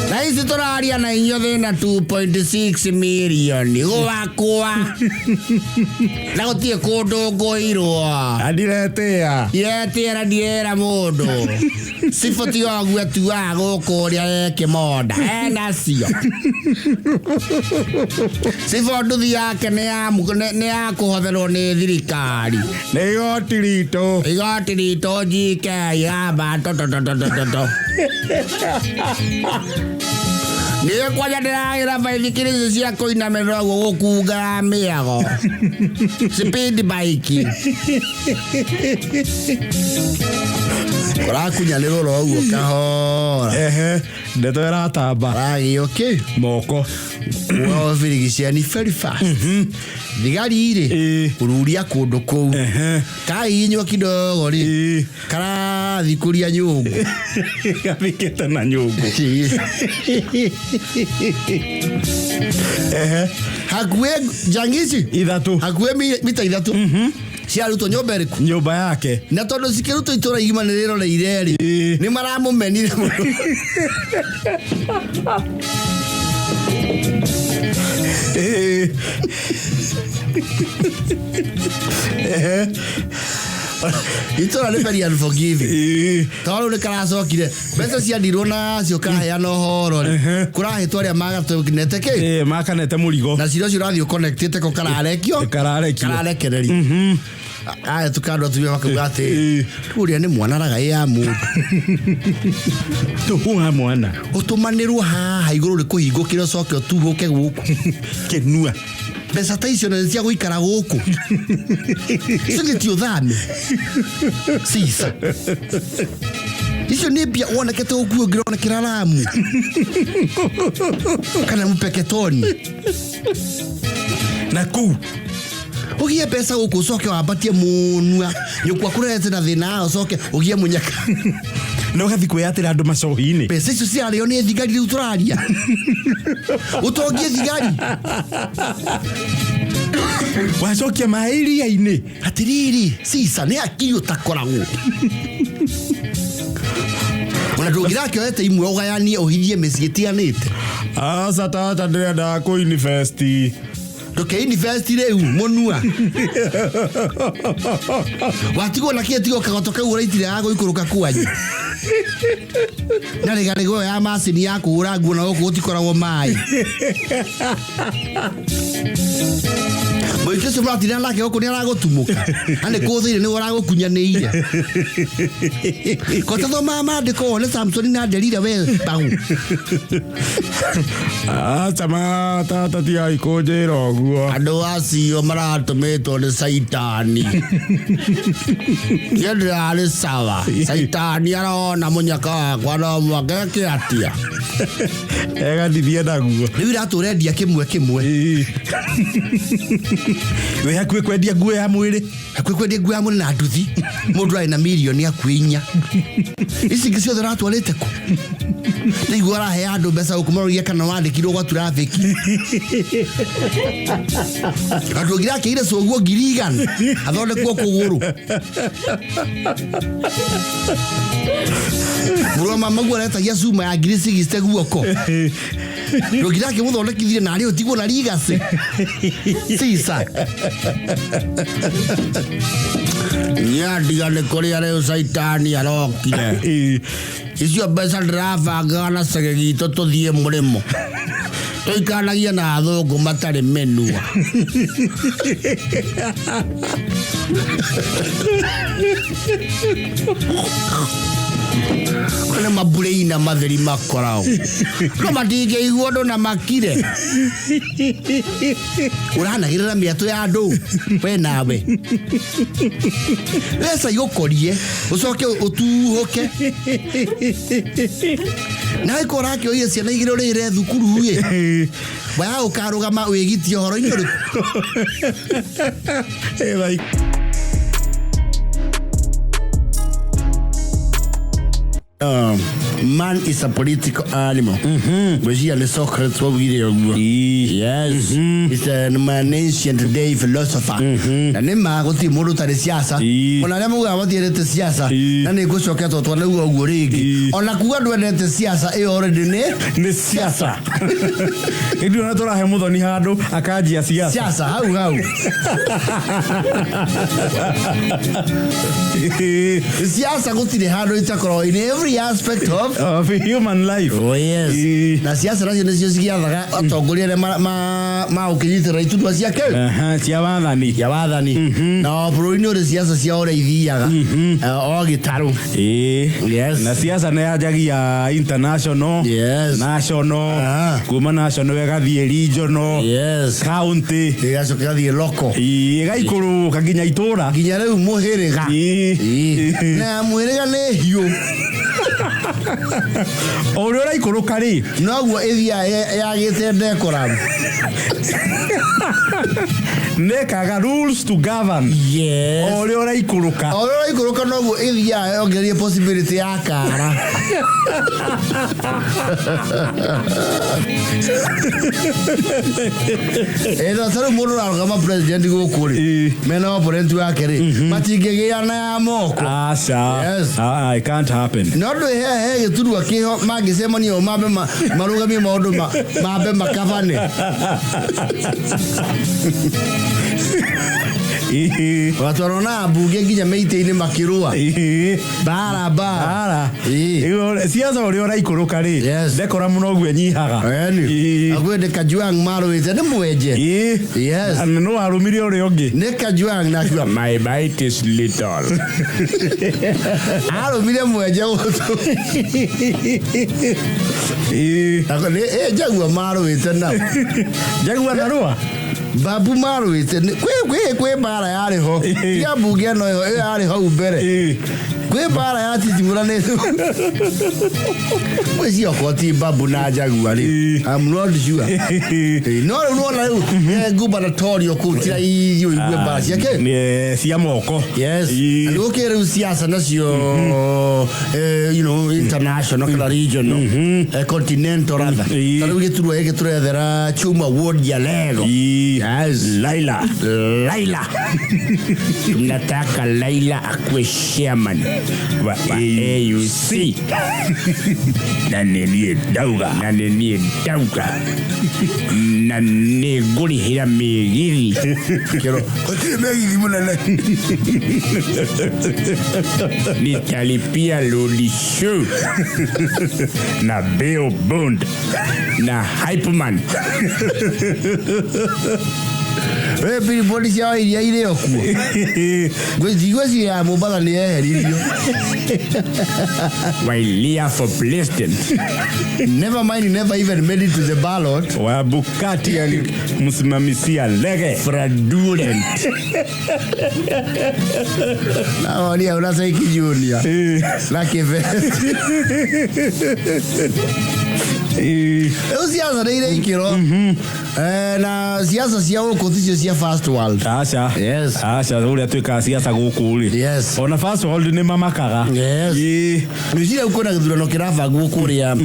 na ici tũraria na inyuĩ thĩna 2.6 mirioni gwakwa na gũtirĩ kũndũ ngũirwo. Andiretĩa. Iretĩra ndiera mũndũ cibũ tiga ũguo atuaga gũkũ ũrĩa ekĩmonda enacio cibũ nduthi yake nĩ ya kũhotherwo nĩ thirikari. Nĩ igoti ritũ. Igoti ritũ GK yamba totototototo niĩ kwanja ndĩragĩra baithikiri ici cia kũinamĩrĩra ũguo gũkunga mĩago speed bike kũrakunyanĩrwo ro ũguo kahora. Ndeto ĩratamba. Aragĩo kĩ moko. Kuoa birigiceni very fast thigari rĩ kũruria kũndũ kũu kahihinywo kidogo rĩ karathikũria nyũngũ. Gathikĩte na nyũngũ. Hakuhĩ njangi ici ithatũ. Hakuhĩ mita 3 ciarutwo nyũmba ĩrĩkũ? Nyũmba yake. Na tondũ cikĩrutwo itũra igima nĩ rĩroreire rĩ nĩ maramũmenire mũno. Itũra nĩ very unforgiving. Tondũ rĩu nĩ karacokire mbeca ciandirwo nacio karaheana ũhoro rĩ kũrahĩtwo arĩa magatũnete kĩ. Makanete mũrigo. Na cira ũcio ũrathiĩ ũconnectĩte ko kararekio. Kararekio. Kararekererio ahĩtũka andũ atumia makauga atĩ ũrĩa nĩ mwana raga ya mũndũ. Tũhũa mwana. Ũtũmanĩrwo haha igũrũ rĩ kũhingũkĩra ũcoke ũtuhũke gũkũ. Kĩnua. Mbeca ta icio nĩ cia gũikara gũkũ icio nĩ ti ũthame cica icio nĩ mbia wonekete ũkuo ũngĩronekera ramu kana mũpeketoni. Na kũu ũgie mbeca gũkũ ũcoke wambatie mũnua nyũkwa kũrerete na thĩna ũcoke ũgie mũnyaka. Na ũgathiĩ kwĩyatĩra andũ macohi-inĩ. Mbeca icio cirarĩo nĩ thigari rĩu tũraria ũtongie thigari. Wacokia maĩ iria-inĩ. Atĩrĩrĩ cica nĩ akiri ũtakoragwo ona ndũngĩrakĩoete imwe ũgayanie ũhithie mĩciĩ ĩtiganĩte. Aca tata ndĩrendaga kũ invest. Ndũkĩ-invest rĩu mũnua watigwo na kĩĩ tigo kagoto kau ũraitire ya gũikũrũka kwanyu na rĩgarĩgo ĩyo ya macini ya kũhũra nguo na gũkũ gũtikoragwo maĩ. Mũingĩ ũcio mũratinda nake gũkũ nĩ aragũtumũka na nĩ kũthĩire nĩwe ũragũkunyanĩire. Ko tathomaga maandĩko wone Samsoni na Delila we mbagũ. Aca ma tata tigai kũnjĩra ũguo. Andũ acio maratũmĩtwo nĩ Caitani. Niĩ ndĩrarĩ sawa. Caitani arona mũnyaka wakwa no mwaka eke atĩa. Egathithie naguo. Rĩu iratũ ũrendia kĩmwe kĩmwe. Ĩĩ. Wĩ hakuhĩ kwendia nguo ya mwĩrĩ. Hakuhĩ kwendia nguo ya mwĩrĩ na nduthi. Mũndũ arĩ na mirioni hakuhĩ inya. Ici ingĩ ciothe ũratwarĩte kũ? Nĩguo arahe andũ mbeca gũkũ maroria kana wandĩkirwo gwa traffic. Andũ ũngĩ akĩire coguo 100,000 athondekwo kũgũrũ. Mũrũ wa mama guo aretagia cuma ya 60,000 guoko. Ndũngĩra akĩmũthondekithirie na arĩ ũtigwo na rigacĩ. Sisa. Nyandiga nĩ kũrĩa rĩu caitani arokire. Ĩĩ. Icio mbeca ndĩrabangaga na cege gitũ tũthiĩ mũrĩmo. Tũikaranagie na athũngũ matarĩ mĩnua. Nĩ mabureina matheri makoragwo. No matingĩigua ũndũ na makire. Ũranagĩrĩra mĩatũ ya andũ we nawe. Mbeca igũkorie ũcoke ũtuhũke. Nawe ko ũrakĩoire ciana igĩrĩ ũrĩhĩre thukuru ĩ. Waya ũkarũgama wĩgitie ũhoro-inĩ ũrĩkũ? Ĩ, like Man is a political animal. Ngwĩciria nĩ Socrates waugire ũguo. Yes. It's an ancient day philosopher. Na nĩ ma gũtirĩ mũndũ ũtarĩ siasa. Ii. Ona arĩa maugaga matiendete siasa. Ii. Na nĩ ngũcokia tondũ twanauga ũguo rĩngĩ. Ii. Ona kuga ndwendete siasa ĩyo already nĩ Nĩ siasa. Ithuĩ ona tũrahe mũthoni handũ akanjia siasa. Siasa hau hau. Siasa gũtirĩ handũ itakoragwo in every aspect of Of human life. Oh yes. Ii. Na siasa nacio nĩcio cigĩathaga atongoria arĩa magũkĩnyitĩrĩra iturwa ciake. Aha, cia wathani. Ya wathani. Na o bũrũri-inĩ ũrĩ siasa cia ũrĩa ithiaga. O gĩtarũ. Ĩĩ. Yes. Na siasa nĩ yanjagia international. Yes. National. Ah. Kuma national ĩgathiĩ regional. Yes. County. Ĩgacoka ĩgathiĩ local. Ĩĩ, ĩgaikũrũka nginya itũra. Nginya rĩu mũhĩrĩga. Ĩĩ. Ĩĩ. Na mũhĩrĩga nĩ hiũ. O ũrĩa ũraikũrũka rĩ. Noguo ĩthiaga yagĩte decorum. Nĩkaga rules to govern. Yes. O ũrĩa ũraikũrũka. O ũrĩa ũraikũrũka noguo ĩthiaga yongereire possibility ya kara. Ĩno ta rĩu mũndũ ũrarũgama president gũkũ rĩ. Ĩĩ. Mena opponent wake rĩ. Matingĩgĩa na ya moko. Aca. Yes. Ah, it can't happen. No ndũ he gĩturwa kĩho mangĩcemania o mambe marũgamie maũndũ mambe makabane. Ĩĩ. Watwarwo na mbunge nginya mĩitĩ-inĩ makĩrũa. Ĩĩ. Bara bara. Ara. Ĩĩ. Siasa ũrĩa ũraikũrũka rĩ. Yes. Ndekora mũno ũguo ĩnyihaga. Eni. Ĩĩ. Akuĩ nĩ Kajwang marũĩte nĩ mwenje. Ĩĩ. Yes. Na nũ warũmire ũrĩa ũngĩ. Nĩ Kajwang na akiuga my bite is little. Arũmire mwenje gũtũ. Ĩĩ. Nĩ Njagua marũĩte nao. Njagua na rũa. Babu marũĩte kwĩ mbara yarĩ ho. Tiga mbunge ĩno ĩyo ĩyo yarĩ hau mbere. Ĩĩ. Kwĩ mbara yatitimũranĩte. Ngwĩciria okorwo ti Babu na Njagua rĩ. Ĩĩ. I'm not sure. Ĩĩ, no rĩu nĩwona rĩu gubernatorial kũu ti raithi ũigue mbara ciake. Nĩ, cia moko. Yes. Ĩĩ. Na gũkĩ rĩu siasa nacio you know, international kana regional continental rather. Ĩĩ. Ta rĩu gĩturwa gĩkĩ tũrethera Chuma Ward ya Lego. Ĩĩ. Yes. Laila. Laila. Tunataka Laila akuwe chairman. Wa AUC. Na nĩ niĩ ndauga, na nĩ niĩ ndauga, na nĩ ngũrĩhĩra mĩgithi. Kĩro gũtirĩ mĩgithi mũnene. Nitalipia Lolisho na Bill Bond na Hypeman. We billboard cia iria irĩ o kuo. Ngwĩciria ya Mombatha nĩ yeheririo. Wailia for president. Never mind, never even made it to the ballot. Wabukati alimsimamisia ndege. Fraudulent. Nawonia unasaiki junior na kĩbeti. Rĩu siasa nĩ irĩ ikĩro. Na siasa cia gũkũ ticio cia first world. Aca. Yes. Aca, ũrĩa twĩkaga siasa gũkũ rĩ. Yes. Ona first world nĩ mamakaga. Yes. Ĩĩ. Ngwĩciria kwĩna gĩthurano kĩrabangwo kũrĩa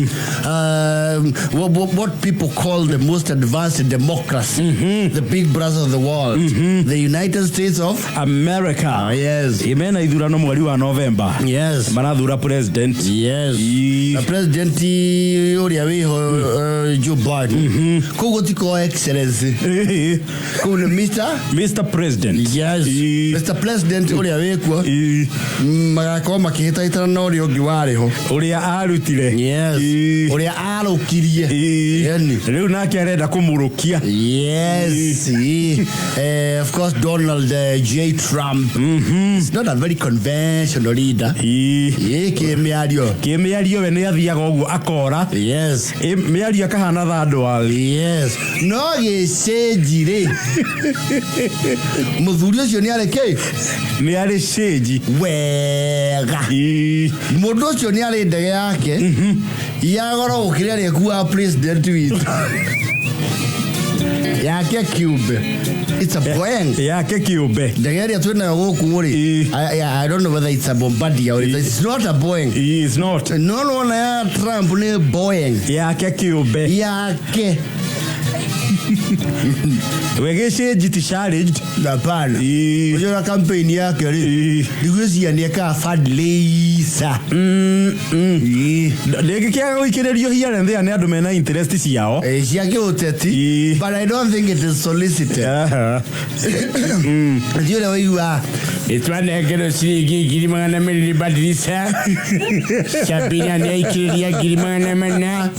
what people call the most advanced democracy, the big brother of the world, the United States of America. Ah, yes. Ĩ, mena ithurano mweri wa November. Yes. Marathura president. Yes. Ĩĩ. Na president ũrĩa wĩho, Joe Biden, kũu gũtikorwo excellency. Ĩĩ. Kũu nĩ Mr. Mr. President. Yes. Ĩĩ. Mr. President ũrĩa wĩkuo. Ĩĩ. Magakorwo makĩhĩtahĩtana na ũrĩa ũngĩ warĩ ho. Ũrĩa arutire. Yes. Ĩĩ. Ũrĩa arũkirie. Ĩĩ. Yani. Rĩu nake arenda kũmũrũkia. Yes. Of course, Donald J. Trump is not a very conventional leader. Ĩĩ. Ĩ kĩmĩario. Kĩmĩario we nĩ athiaga ũguo akora. Yes. Ĩ, mĩario akahana thandwal. Yes. No gĩcĩnji rĩ, mũthuri ũcio nĩ arĩ kĩ? Nĩ arĩ cĩnji. Wega. Ĩĩ. Mũndũ ũcio nĩ arĩ ndege yake ya goro gũkĩra ĩrĩa ĩkuaga president witũ. Yake kĩũmbe. It's a Boeing. Yake kĩũmbe. Ndege ĩrĩa twĩ nayo gũkũ rĩ, Ĩĩ. I don't know whether it's a Bombardier or it's not a Boeing. Ĩĩ, it's not. No nona ya Trump nĩ Boeing. Yake kĩũmbe. Yake. We gĩcĩnji ti challenged. Hapana. Ĩĩ. Ũcio na campaign yake rĩ, Ĩĩ. ndigwĩciria nĩ ekaga fundraiser. Ĩĩ. Ndĩngĩkĩaga gũikĩrĩrio here and there nĩ andũ mena interest ciao. Cia kĩũteti. Ĩĩ. But I don't think it is solicited. Aha. Ndiũ ũrĩa waigua Nĩtwanengerwo ciringi 200,000 nĩ Badirisa. Sabina nĩaikĩrĩria 400,000.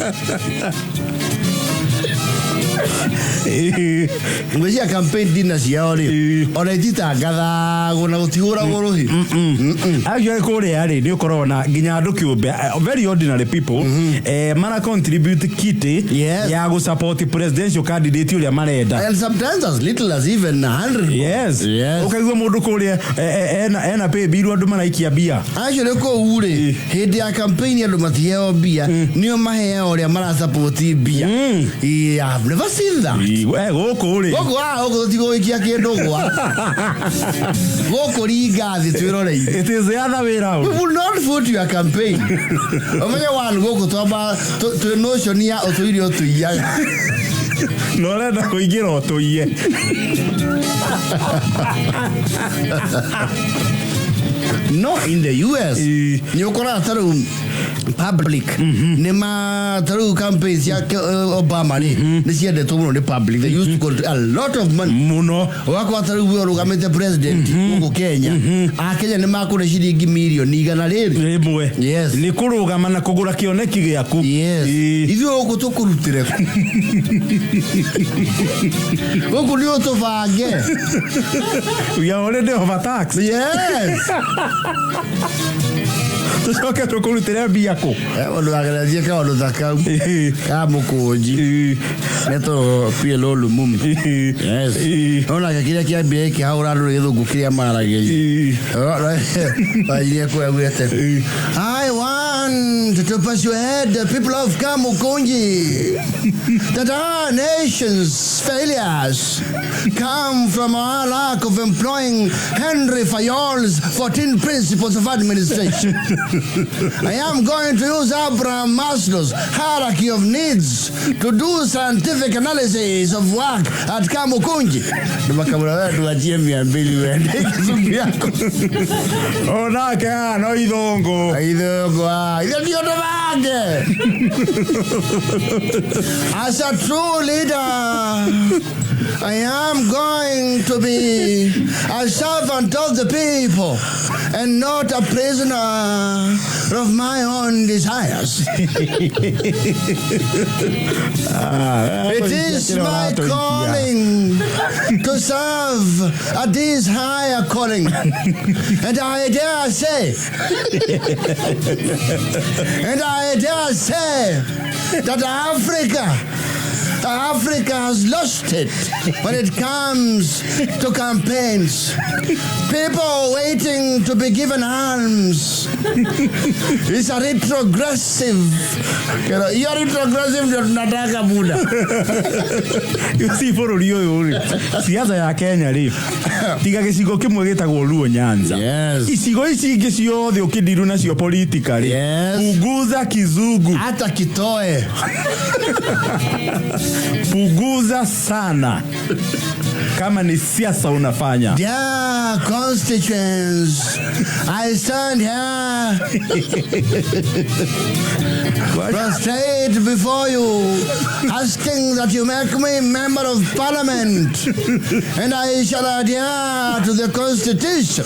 Ngwĩciria campaign dinner ciao rĩ, Ĩĩ. ona ititangathagwo na gũtihũragwo rũhĩ. Actually kũrĩa rĩ nĩ ũkoragwo na nginya andũ kĩũmbe, very ordinary people, mara contribute kitty Yes. ya gũ support presidential candidate ũrĩa marenda. And sometimes as little as even 100. Yes. Yes. Ũkaigua mũndũ kũrĩa ena pay bill, andũ maraikia mbia. Actually kũu rĩ, hĩndĩ ya campaign andũ matiheo mbia, nĩo maheo ũrĩa marasupport mbia. Yeah, I've never seen that. Gũkũ rĩ. Gũkũ haha gũkũ tũtigũgĩkia kĩndũ gwa gũkũ, ringa thĩ twĩroreire. It is the other way round. We will not vote your campaign. Ũmenye one, gũkũ twamba twĩ notion ya ũtũire ũtũiyaga. Na ũrenda kũingĩra ũtũiye. No in the US Ĩĩ. nĩ ũkoraga ta rĩu public nĩ ma ta rĩu campaign cia Obama rĩ, nĩ ciendetwo mũno nĩ public. They used to get a lot of money. Mũno. Ũgakora ta rĩu we ũrũgamĩte president gũkũ Kenya, akenya nĩ makũrĩ ciringi mirioni 100 rĩrĩ. 1. Yes. Nĩ kũrũgama na kũgũra kĩoneki gĩaku. Yes. Ĩĩ. Ithuĩ gũkũ tũkũrutĩre kũ? Gũkũ nĩ ũtũbange. We are already overtaxed. Yes. Tũcoke tũkũrutĩre mbia kũ? Mũndũ wageretie kaũndũ ta kau Ĩĩ. ka mũkũnji Ĩĩ. metwo PLO Lumumba. Ĩĩ. Yes. Ĩĩ. Onake kĩrĩa kĩambire kĩhaũra andũ nĩ gĩthũngũ kĩrĩa maragĩria. Ĩĩ. Wanjirie kũyaugĩte, "I want determined to persuade the people of Kamukunji that our nation's failures come from our lack of employing Henry Fayol's 14 principles of administration. I am going to use Abraham Maslow's hierarchy of needs to do scientific analysis of work at Kamukunji. Makamura wewe tuachie 200 uende kizungu yako. Onake haha no ithũngũ. Ithũngũ, ah, ithe ndio tũbange. As a true leader, I am going to be a servant of the people and not a prisoner of my own desires. It is my calling to serve at this higher calling. And I dare say, and I dare say that Africa has lost it when it comes to campaigns. People waiting to be given arms. It's a retrogressive. Hiyo retrogressive ndio tunataka buda. You see bũrũri ũyũ rĩ, siasa ya Kenya rĩ, tiga gĩcigo kĩmwe gĩtagwo Luo Nyanza. Yes. Icigo ici ingĩ ciothe ũkĩndiru nacio politically. Yes. Punguza kizungu. Hata kitoe. Punguza sana. Kama ni siasa unafanya. Dear constituents, I stand here prostrate before you, asking that you make me member of parliament, and I shall adhere to the constitution.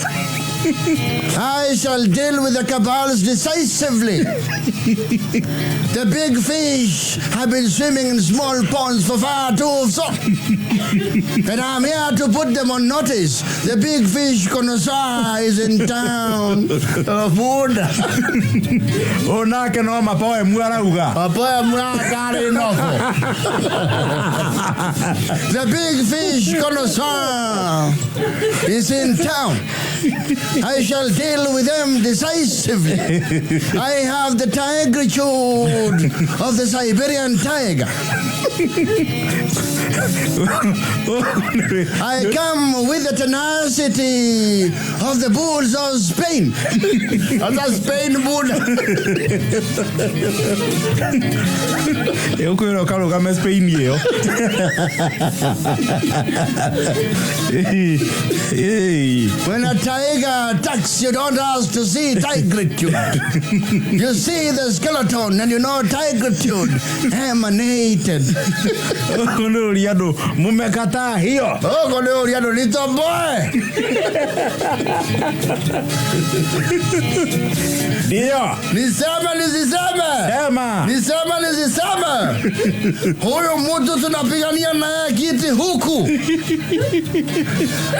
I shall deal with the cabals decisively. The big fish have been swimming in small ponds for far too long. And I'm here to put them on notice. The big fish connoisseur is in town. Buda. Onake no mapoemu arauga. Mapoemu akari nofo. The big fish connoisseur is in town. I shall deal with them decisively. I have the tigritude of the Siberian tiger. I come with the tenacity of the bulls of Spain. That's Spain bull. Ũkwĩra ũkarũgame Spain ĩyo. When a tiger attacks, you don't ask to see tigritude. You see the skeleton and you know tigritude emanated. Ũguo nĩ ũria andũ mumekataa hiyo. Ũguo nĩ ũria andũ nitomboe. Ndio. Niseme nisiseme? Sema. Niseme nisiseme? Huyu mtu tunapigania naye kiti huku,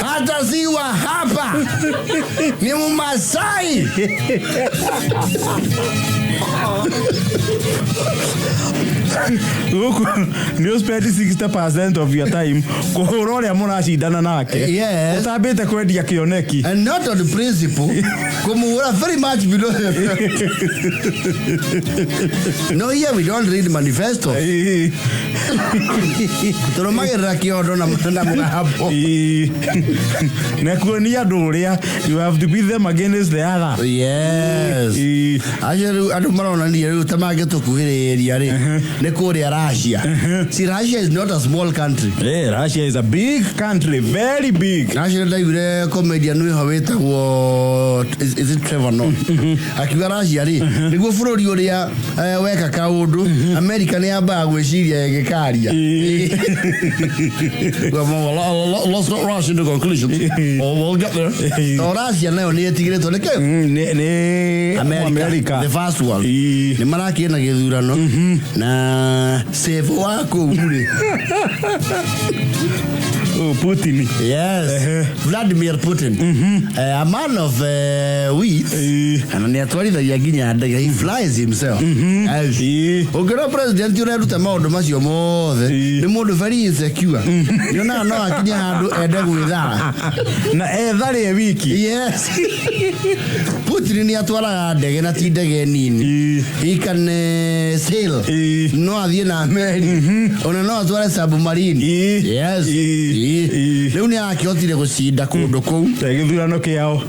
hata si wa hapa, ni Mmasai. Gũkũ nĩ ũ spend 60% of your time kũhũra ũrĩa mũracindana nake. Yes. Ũtambĩte kwendia kĩoneki. And not on the principle, kumuhura very much below. No, here we don't read manifesto. Tũrũmagĩrĩra kĩondo na mũgambo. Na kuonia andũ ũrĩa you have to beat them against the other. Yes. Acio rĩu andũ maronania rĩu ta mangĩtũkuhĩrĩria rĩ, nĩ kũrĩa Russia. See, Russia is not a small country. Hey, Russia is a big country, very big. Russia ndaiguire comedian wĩho wĩtagwo is it Trevor Noah? Akiuga Russia rĩ, nĩguo bũrũri ũrĩa weka kaũndũ, America nĩ yambaga gwĩciria ĩgĩkaria. Well, let's not rush into conclusions. Oh, we'll get there. To Russia nayo nĩ ĩtigĩrĩtwo nĩ kĩ? Nĩ America. The first world. Nĩ marakĩĩ na gĩthurano na save wa kũu rĩ. Oh, Putin. Yes. Vladimir Putin. A man of wit. Na nĩ atwarithagia nginya ndege. He flies himself. Yes. Ũngĩona president ũreruta maũndũ macio mothe nĩ mũndũ very insecure. Nĩonaga no akinye handũ ende gwĩthara. Na etharĩ wiki. Yes. Putin nĩ atwaraga ndege na ti ndege nini. He can sail. No athiĩ na meri. Ona no atware submarine. Yes. Rĩu nĩ arakĩhotire gũcinda kũndũ kũu. Gĩthurano kĩao.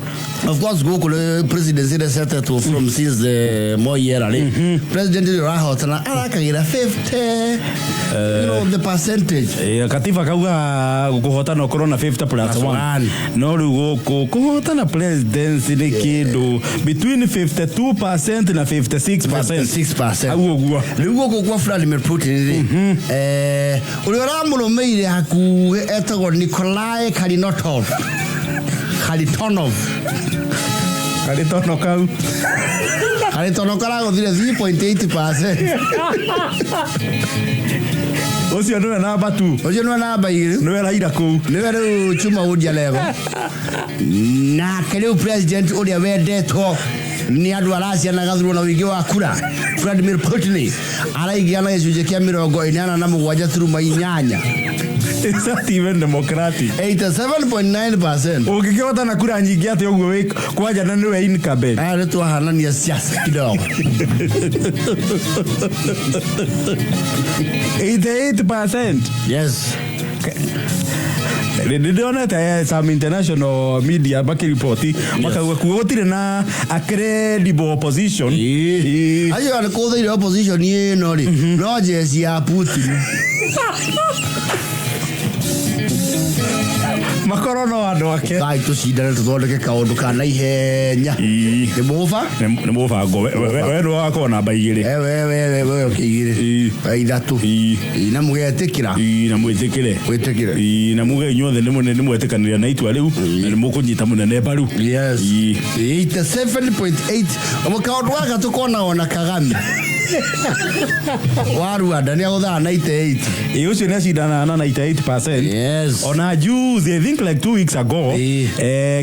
Of course gũkũ nĩ presidency ĩresetetwo from since the Moi era rĩ. President ũrĩa ũrahotana arakagĩra 50, the percentage. Katiba kauga kũhotana ũkorwo na 50 plus Plus 1. One. No rĩu gũkũ kũhotana presidency nĩ kĩndũ between 52% na 56%. 56%. Hau ũguo. Rĩu gũkũ kwa Vladimir Putin rĩ, ũrĩa ũramũrũmĩire hakuhĩ etagwo Nikolai Kalinotov, Kharitonov. Karĩ tono kau. Kharitonov karagũthire 3.8%. Ũcio nĩwe namba 2. Ũcio nĩwe namba 2. Nĩwe Raila kũu. Nĩwe rĩu chuma ũndia lego. Nake rĩu president ũrĩa wendetwo nĩ andũ a Russia na gathurwo na ũingĩ wa kura, Vladimir Putin, araingĩra na gĩcunjĩ kĩa 87.8. Is that even democratic? 87.9%. Ũngĩkĩhotana kura nyingĩ atĩ ũguo wĩ kwanja na nĩwe incumbent? Aya nĩ twahanania siasa kidogo. 88%. Yes. Nĩ ndĩonete some international media makĩriboti makauga kuo gũtirĩ na a credible opposition. Acio nĩ kũthĩire opposition ĩno rĩ, no jeci ya Putin. Makorwo no andũ ake. Kai tũcindane tũthondeke kaũndũ ka naihenya. Nĩ mũba. Nĩ mũbango we nĩ wakorwo namba 2. We we we we ũkĩigĩrĩ. 3. Na mũgetĩkĩra. Na mwĩtĩkĩre. Mwĩtĩkĩre. Na muge inyuothe nĩ mwetĩkanĩra na itua rĩu na nĩ mũkũnyita mũnene mbaru. Yes. 87.8. Kaũndũ gaka tũkona ona Kagame wa Rwanda nĩ agũthaga 98. Ĩ, ũcio nĩ acindanaga na 98%. Yes. Ona juzi, I think like 2 weeks ago,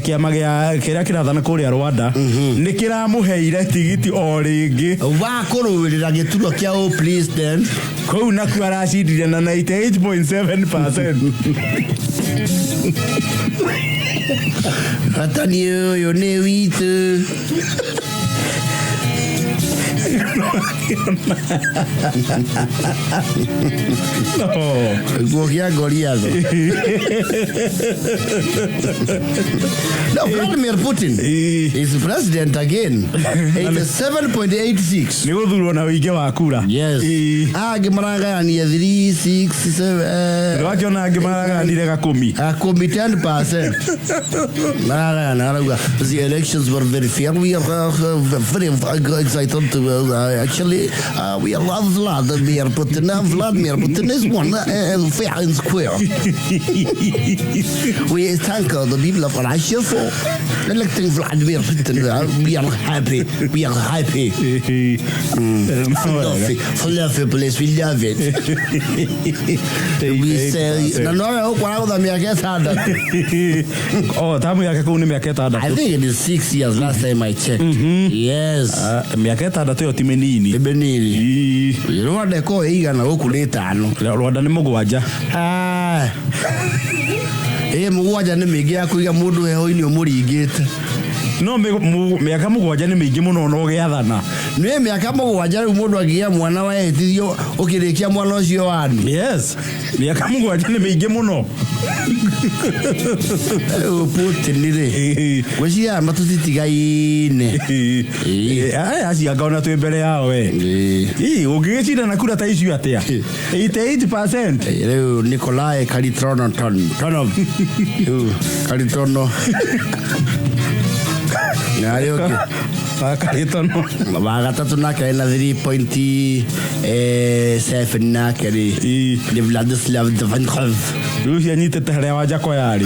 kĩama gĩa kĩrĩa kĩrathana kũrĩa Rwanda nĩ kĩramũheire tigiti o rĩngĩ wa kũrũĩrĩra gĩturwa kĩa ũ president. Kũu nakuo aracindire na 98.7%. Batani ũyũ nĩ witũ. No. Gĩkuo kĩa Goliath. No, Vladimir Putin is president again. 87.86. Nĩ gũthurwo na ũingĩ wa kura. Yes. Angĩ maragayania 3, 6, 7. Wakĩona angĩ maraganire gakũmi. Akumi 10% maragayana. Arauga the elections were very fair. We are very excited to actually we love Vladimir Putin. Vladimir Putin is one fair and square. We thank the people of Russia for electing Vladimir Putin. We are happy. We are happy. Fluffy, fluffy place. We love it. We say na no ũkwaga mĩaka 6. Oh, tamu yake kũu nĩ mĩaka I 6. think it is 6 years last time I checked. Yes. Ah, mĩaka 6 ĩyo ti mĩnini. Nĩ mĩnini. Rwanda ĩkoragwo ĩigana, gũkũ nĩ 5. Rwanda nĩ 7. Ah. Ĩ 7 nĩ mĩingĩ ya kũiga mũndũ heho-inĩ ũmũringĩte. No mĩaka 7 nĩ mĩingĩ mũno na ũgĩathana. Nĩ mĩaka 7 rĩu mũndũ angĩgĩa mwana wehĩtithio ũkĩrĩkia mwana ũcio wanu. Yes, mĩaka 7 nĩ mĩingĩ mũno. Rĩu Putin rĩ, ngwĩciria aya matũtitigaine. Aya acio ona twĩ mbere yao we. Ĩ, ũngĩgĩcinda na kura ta icio atĩa, 88%? Rĩu Nikolai Kharitonov, Tonov, rĩu Kharitono. Na arĩa ũngĩ? Karitono. Wa gatatũ nake ena 3.7 nake rĩ nĩ Vladislav Davankov. Rĩu ũcio anyitĩte harĩa Wanjakwa yarĩ.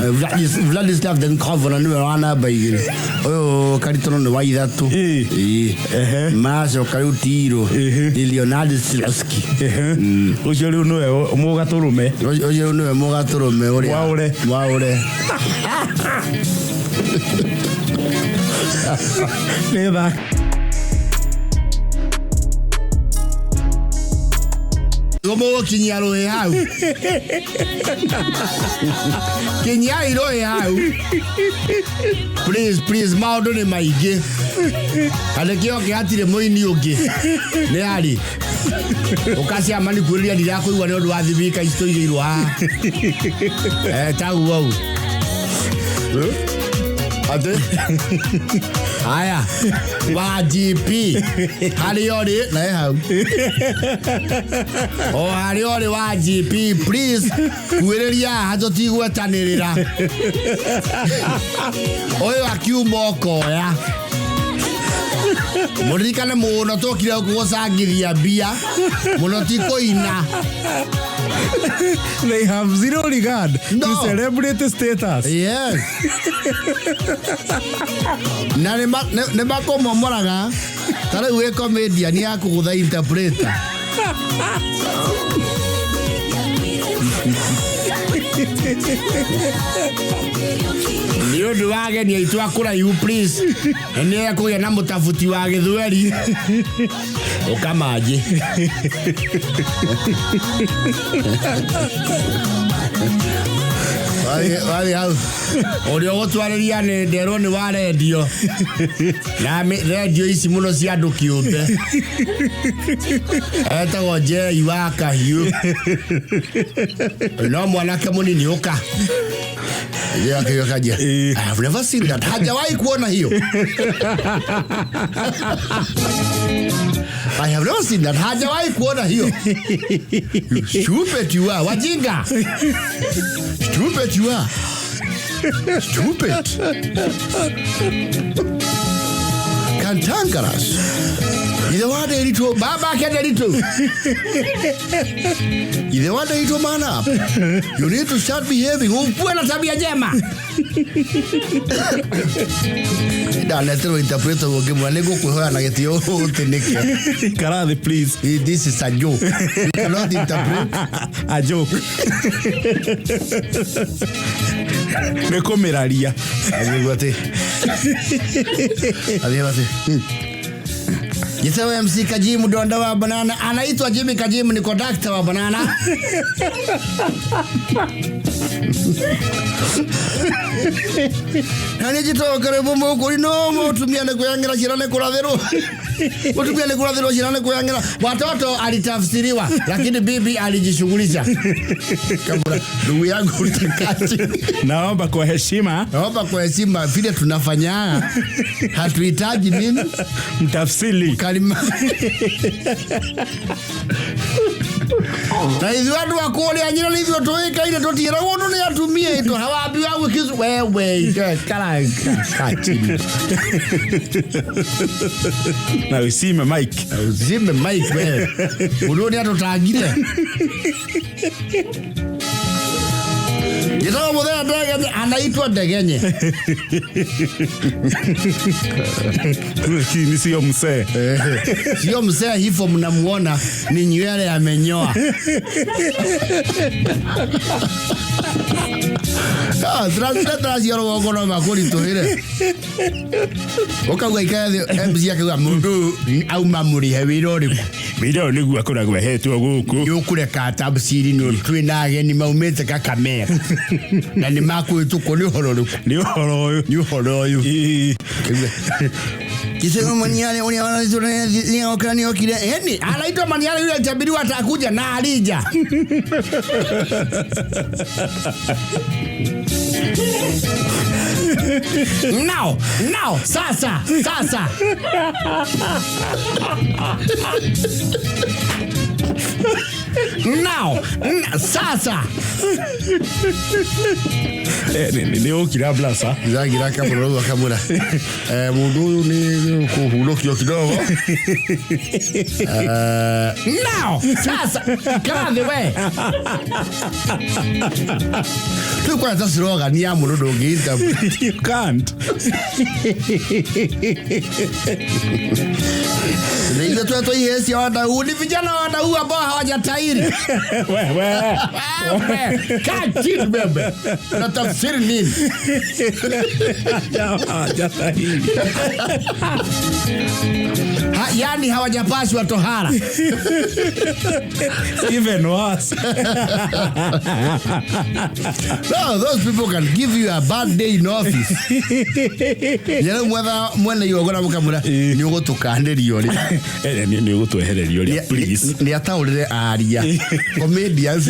Vladislav Denkov na nĩwe wa namba 2, ũyũ Karitono nĩ wa 3. Ehe. Macoka rĩu Tiro nĩ Leonard Silaski. Ũcio rĩu nĩwe mũgatũrũme. Ũcio nĩwe mũgatũrũme ũrĩa Mwaũre. Mwaũre. Nĩ thaka. Mũgũkinyia rũĩ hau, kinyiai rũĩ hau, please, please. Maũndũ nĩ maingĩ na nĩkĩo kĩ hatirĩ mũini ũngĩ nĩ arĩ ũkaciama nĩ kuĩrĩria ndirakũigua nĩ ũndũ wa thibika ici tũigĩirwo haha. Taguo u atĩ haya wa GP harĩa ũrĩ na ĩ hau o harĩa ũrĩ wa GP, please, kuĩrĩria haha tũtigwetanĩrĩra. Ũyũ akiuma ũkoya mũririkane mũno tũkire gũkũ gũcangithia mbia mũno ti kũina. They have zero regard No. to celebrity status. Yes, na nĩ makũmomoraga ta rĩu wĩ comedian ya kũgũtha interpreter. Nĩ ũndũ wa ageni aitũ a kũraihu, please, nĩ ekũgĩa na mũtabuti wa gĩthweri ũkamanjĩ. Wathiĩ hau ũrĩa ũgũtwarĩria nĩ nderwo nĩ wa rendio na rendio ici mũno cia andũ kĩũmbe, etagwo Njei wa Kahiũ, no mwanake mũnini ũka. Njei wa Kahiũ akanjia, "I have never seen that." Hajawahi kuona hiyo. "I have never seen that." Hajawahi kuona hiyo. You stupid you are. Wajinga. Stupid you are. Stupid. Cantankerous. Ithe wa Nderitu, baba ake Nderitu. Ithe wa Nderitu, man up. You need to start behaving. Ukuwe na tabia njema. Ndaneterwo interpreter ũngĩ nĩ ngũkwĩhoya na gĩtĩo ũtĩnĩke. Ikara thĩ, please. This is a joke. You cannot interpret. A joke. Nĩ kũmĩraria. Athiĩ atĩ. Athiĩ atĩ. Jitewe MC Kajimu donda wa banana, anaitwa Jimmy Kajimu, ni conductor wa banana. Na nĩ njĩtagwo karibu mũkũri no mũtumia nĩ kwĩyang'ĩra ciana nĩ kũrathĩrwo, mũtumia nĩ kũrathĩrwo ciana nĩ kwĩyang'ĩra. Watoto alitafsiriwa lakini bibi alijishughulisha. Kabla ndugu yangu utakati. Naomba kwa heshima. Naomba kwa heshima, vile tunafanya hatuhitaji nini? Mtafsiri. Kalima na ithuĩ andũ a kũrĩa nyina nĩ ithuĩ tũĩkaine tũtiĩragwo ũndũ nĩ atumia aitũ hawambiwa gwĩkizu wewe kara kaa chini. Na usime mic. Uzime mic wewe, mũndũ ũyũ nĩ atũtangire. Njĩtagwo mũthenya Ndegenye, anaitwa Ndegenye. Lakini sio msee. Sio mzee hivyo mnamuona, ni nywele amenyoa. Ah, translator acio rũgongo no makũritũhĩre ũkauga ikare thĩ. MC akauga mũndũ ũyũ auma mũrĩhe wĩra ũrĩkũ? Wĩra ũyũ nĩguo akoragwo ahetwo gũkũ. Nĩ ũkũreka tafsiri nĩ twĩna ageni maumĩte Kakamega na nĩ makũhĩtũkwo nĩ ũhoro ũrĩkũ? Nĩ ũhoro ũyũ. Nĩ ũhoro ũyũ. Ĩĩ. Kisema Maniale ule wanaokra niokire yani anaitwa Maniale yule alitabiriwa atakuja na alija. Now, now, sasa, sasa. Now, sasa. Nĩ ũkira blasa. Njagira akamũrora rĩu akamwĩra, "Mũndũ ũyũ nĩ kũhurũkio kidogo." Now sasa ikara thĩ we. Rĩu kwanja slogan ya mũndũ ndũngĩ interpret. You can't. Na ithuĩ tũrĩa tũihĩcia wadau ni vijana wadau ambao hawajatairi. Wewe. Wewe, kaa chini bebe, unatafsiri nini? Hawajatahiri. Yani hawajapashwa tohara. Even worse. No, those people can give you a bad day in office. Nyere mwetha mwene igongona mũkamwĩra nĩ ũgũtũkanĩrio rĩ. Nĩ ũgũtwehererio rĩa, please. Nĩ ataũrĩre aria comedians.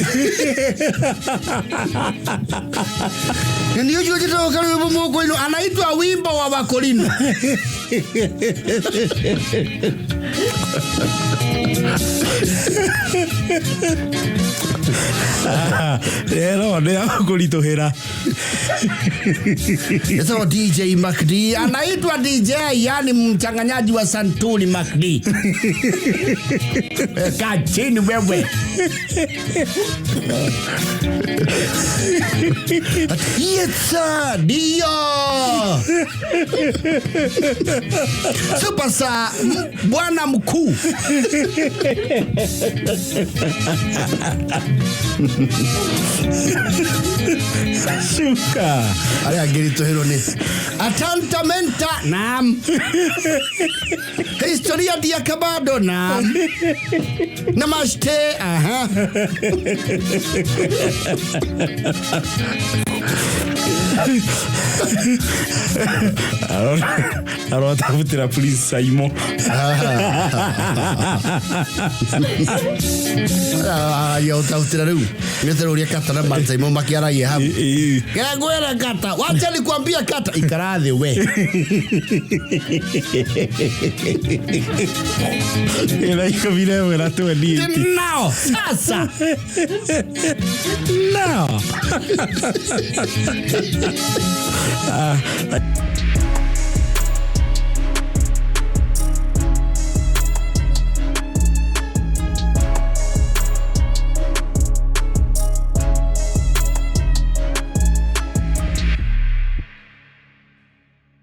Nĩ ũcio njĩtagwo karwĩmbo mũkũinũ anaitwa wimbo wa wakorino. Rero nĩ akũritũhĩra. Ĩtagwo DJ MacD, anaitwa DJ, yani mchanganyaji wa santuri MacD. Kaa chini wewe. Yes sir, ndio. Superstar, bwana mkuu. Shuka. Arĩa angĩritũhĩrwo nĩ atantamenta nam historia diakabado nam namaste aha. Arotafutĩra please Saimo. Ya ũtafutĩra rĩu nĩterwo ũrĩa kata na Mansaimo makĩaragia hau. Ngwĩre kata, wacha nikwambia kata, ikara thĩ we. Ĩna 11 na 28. Nao sasa. Nao.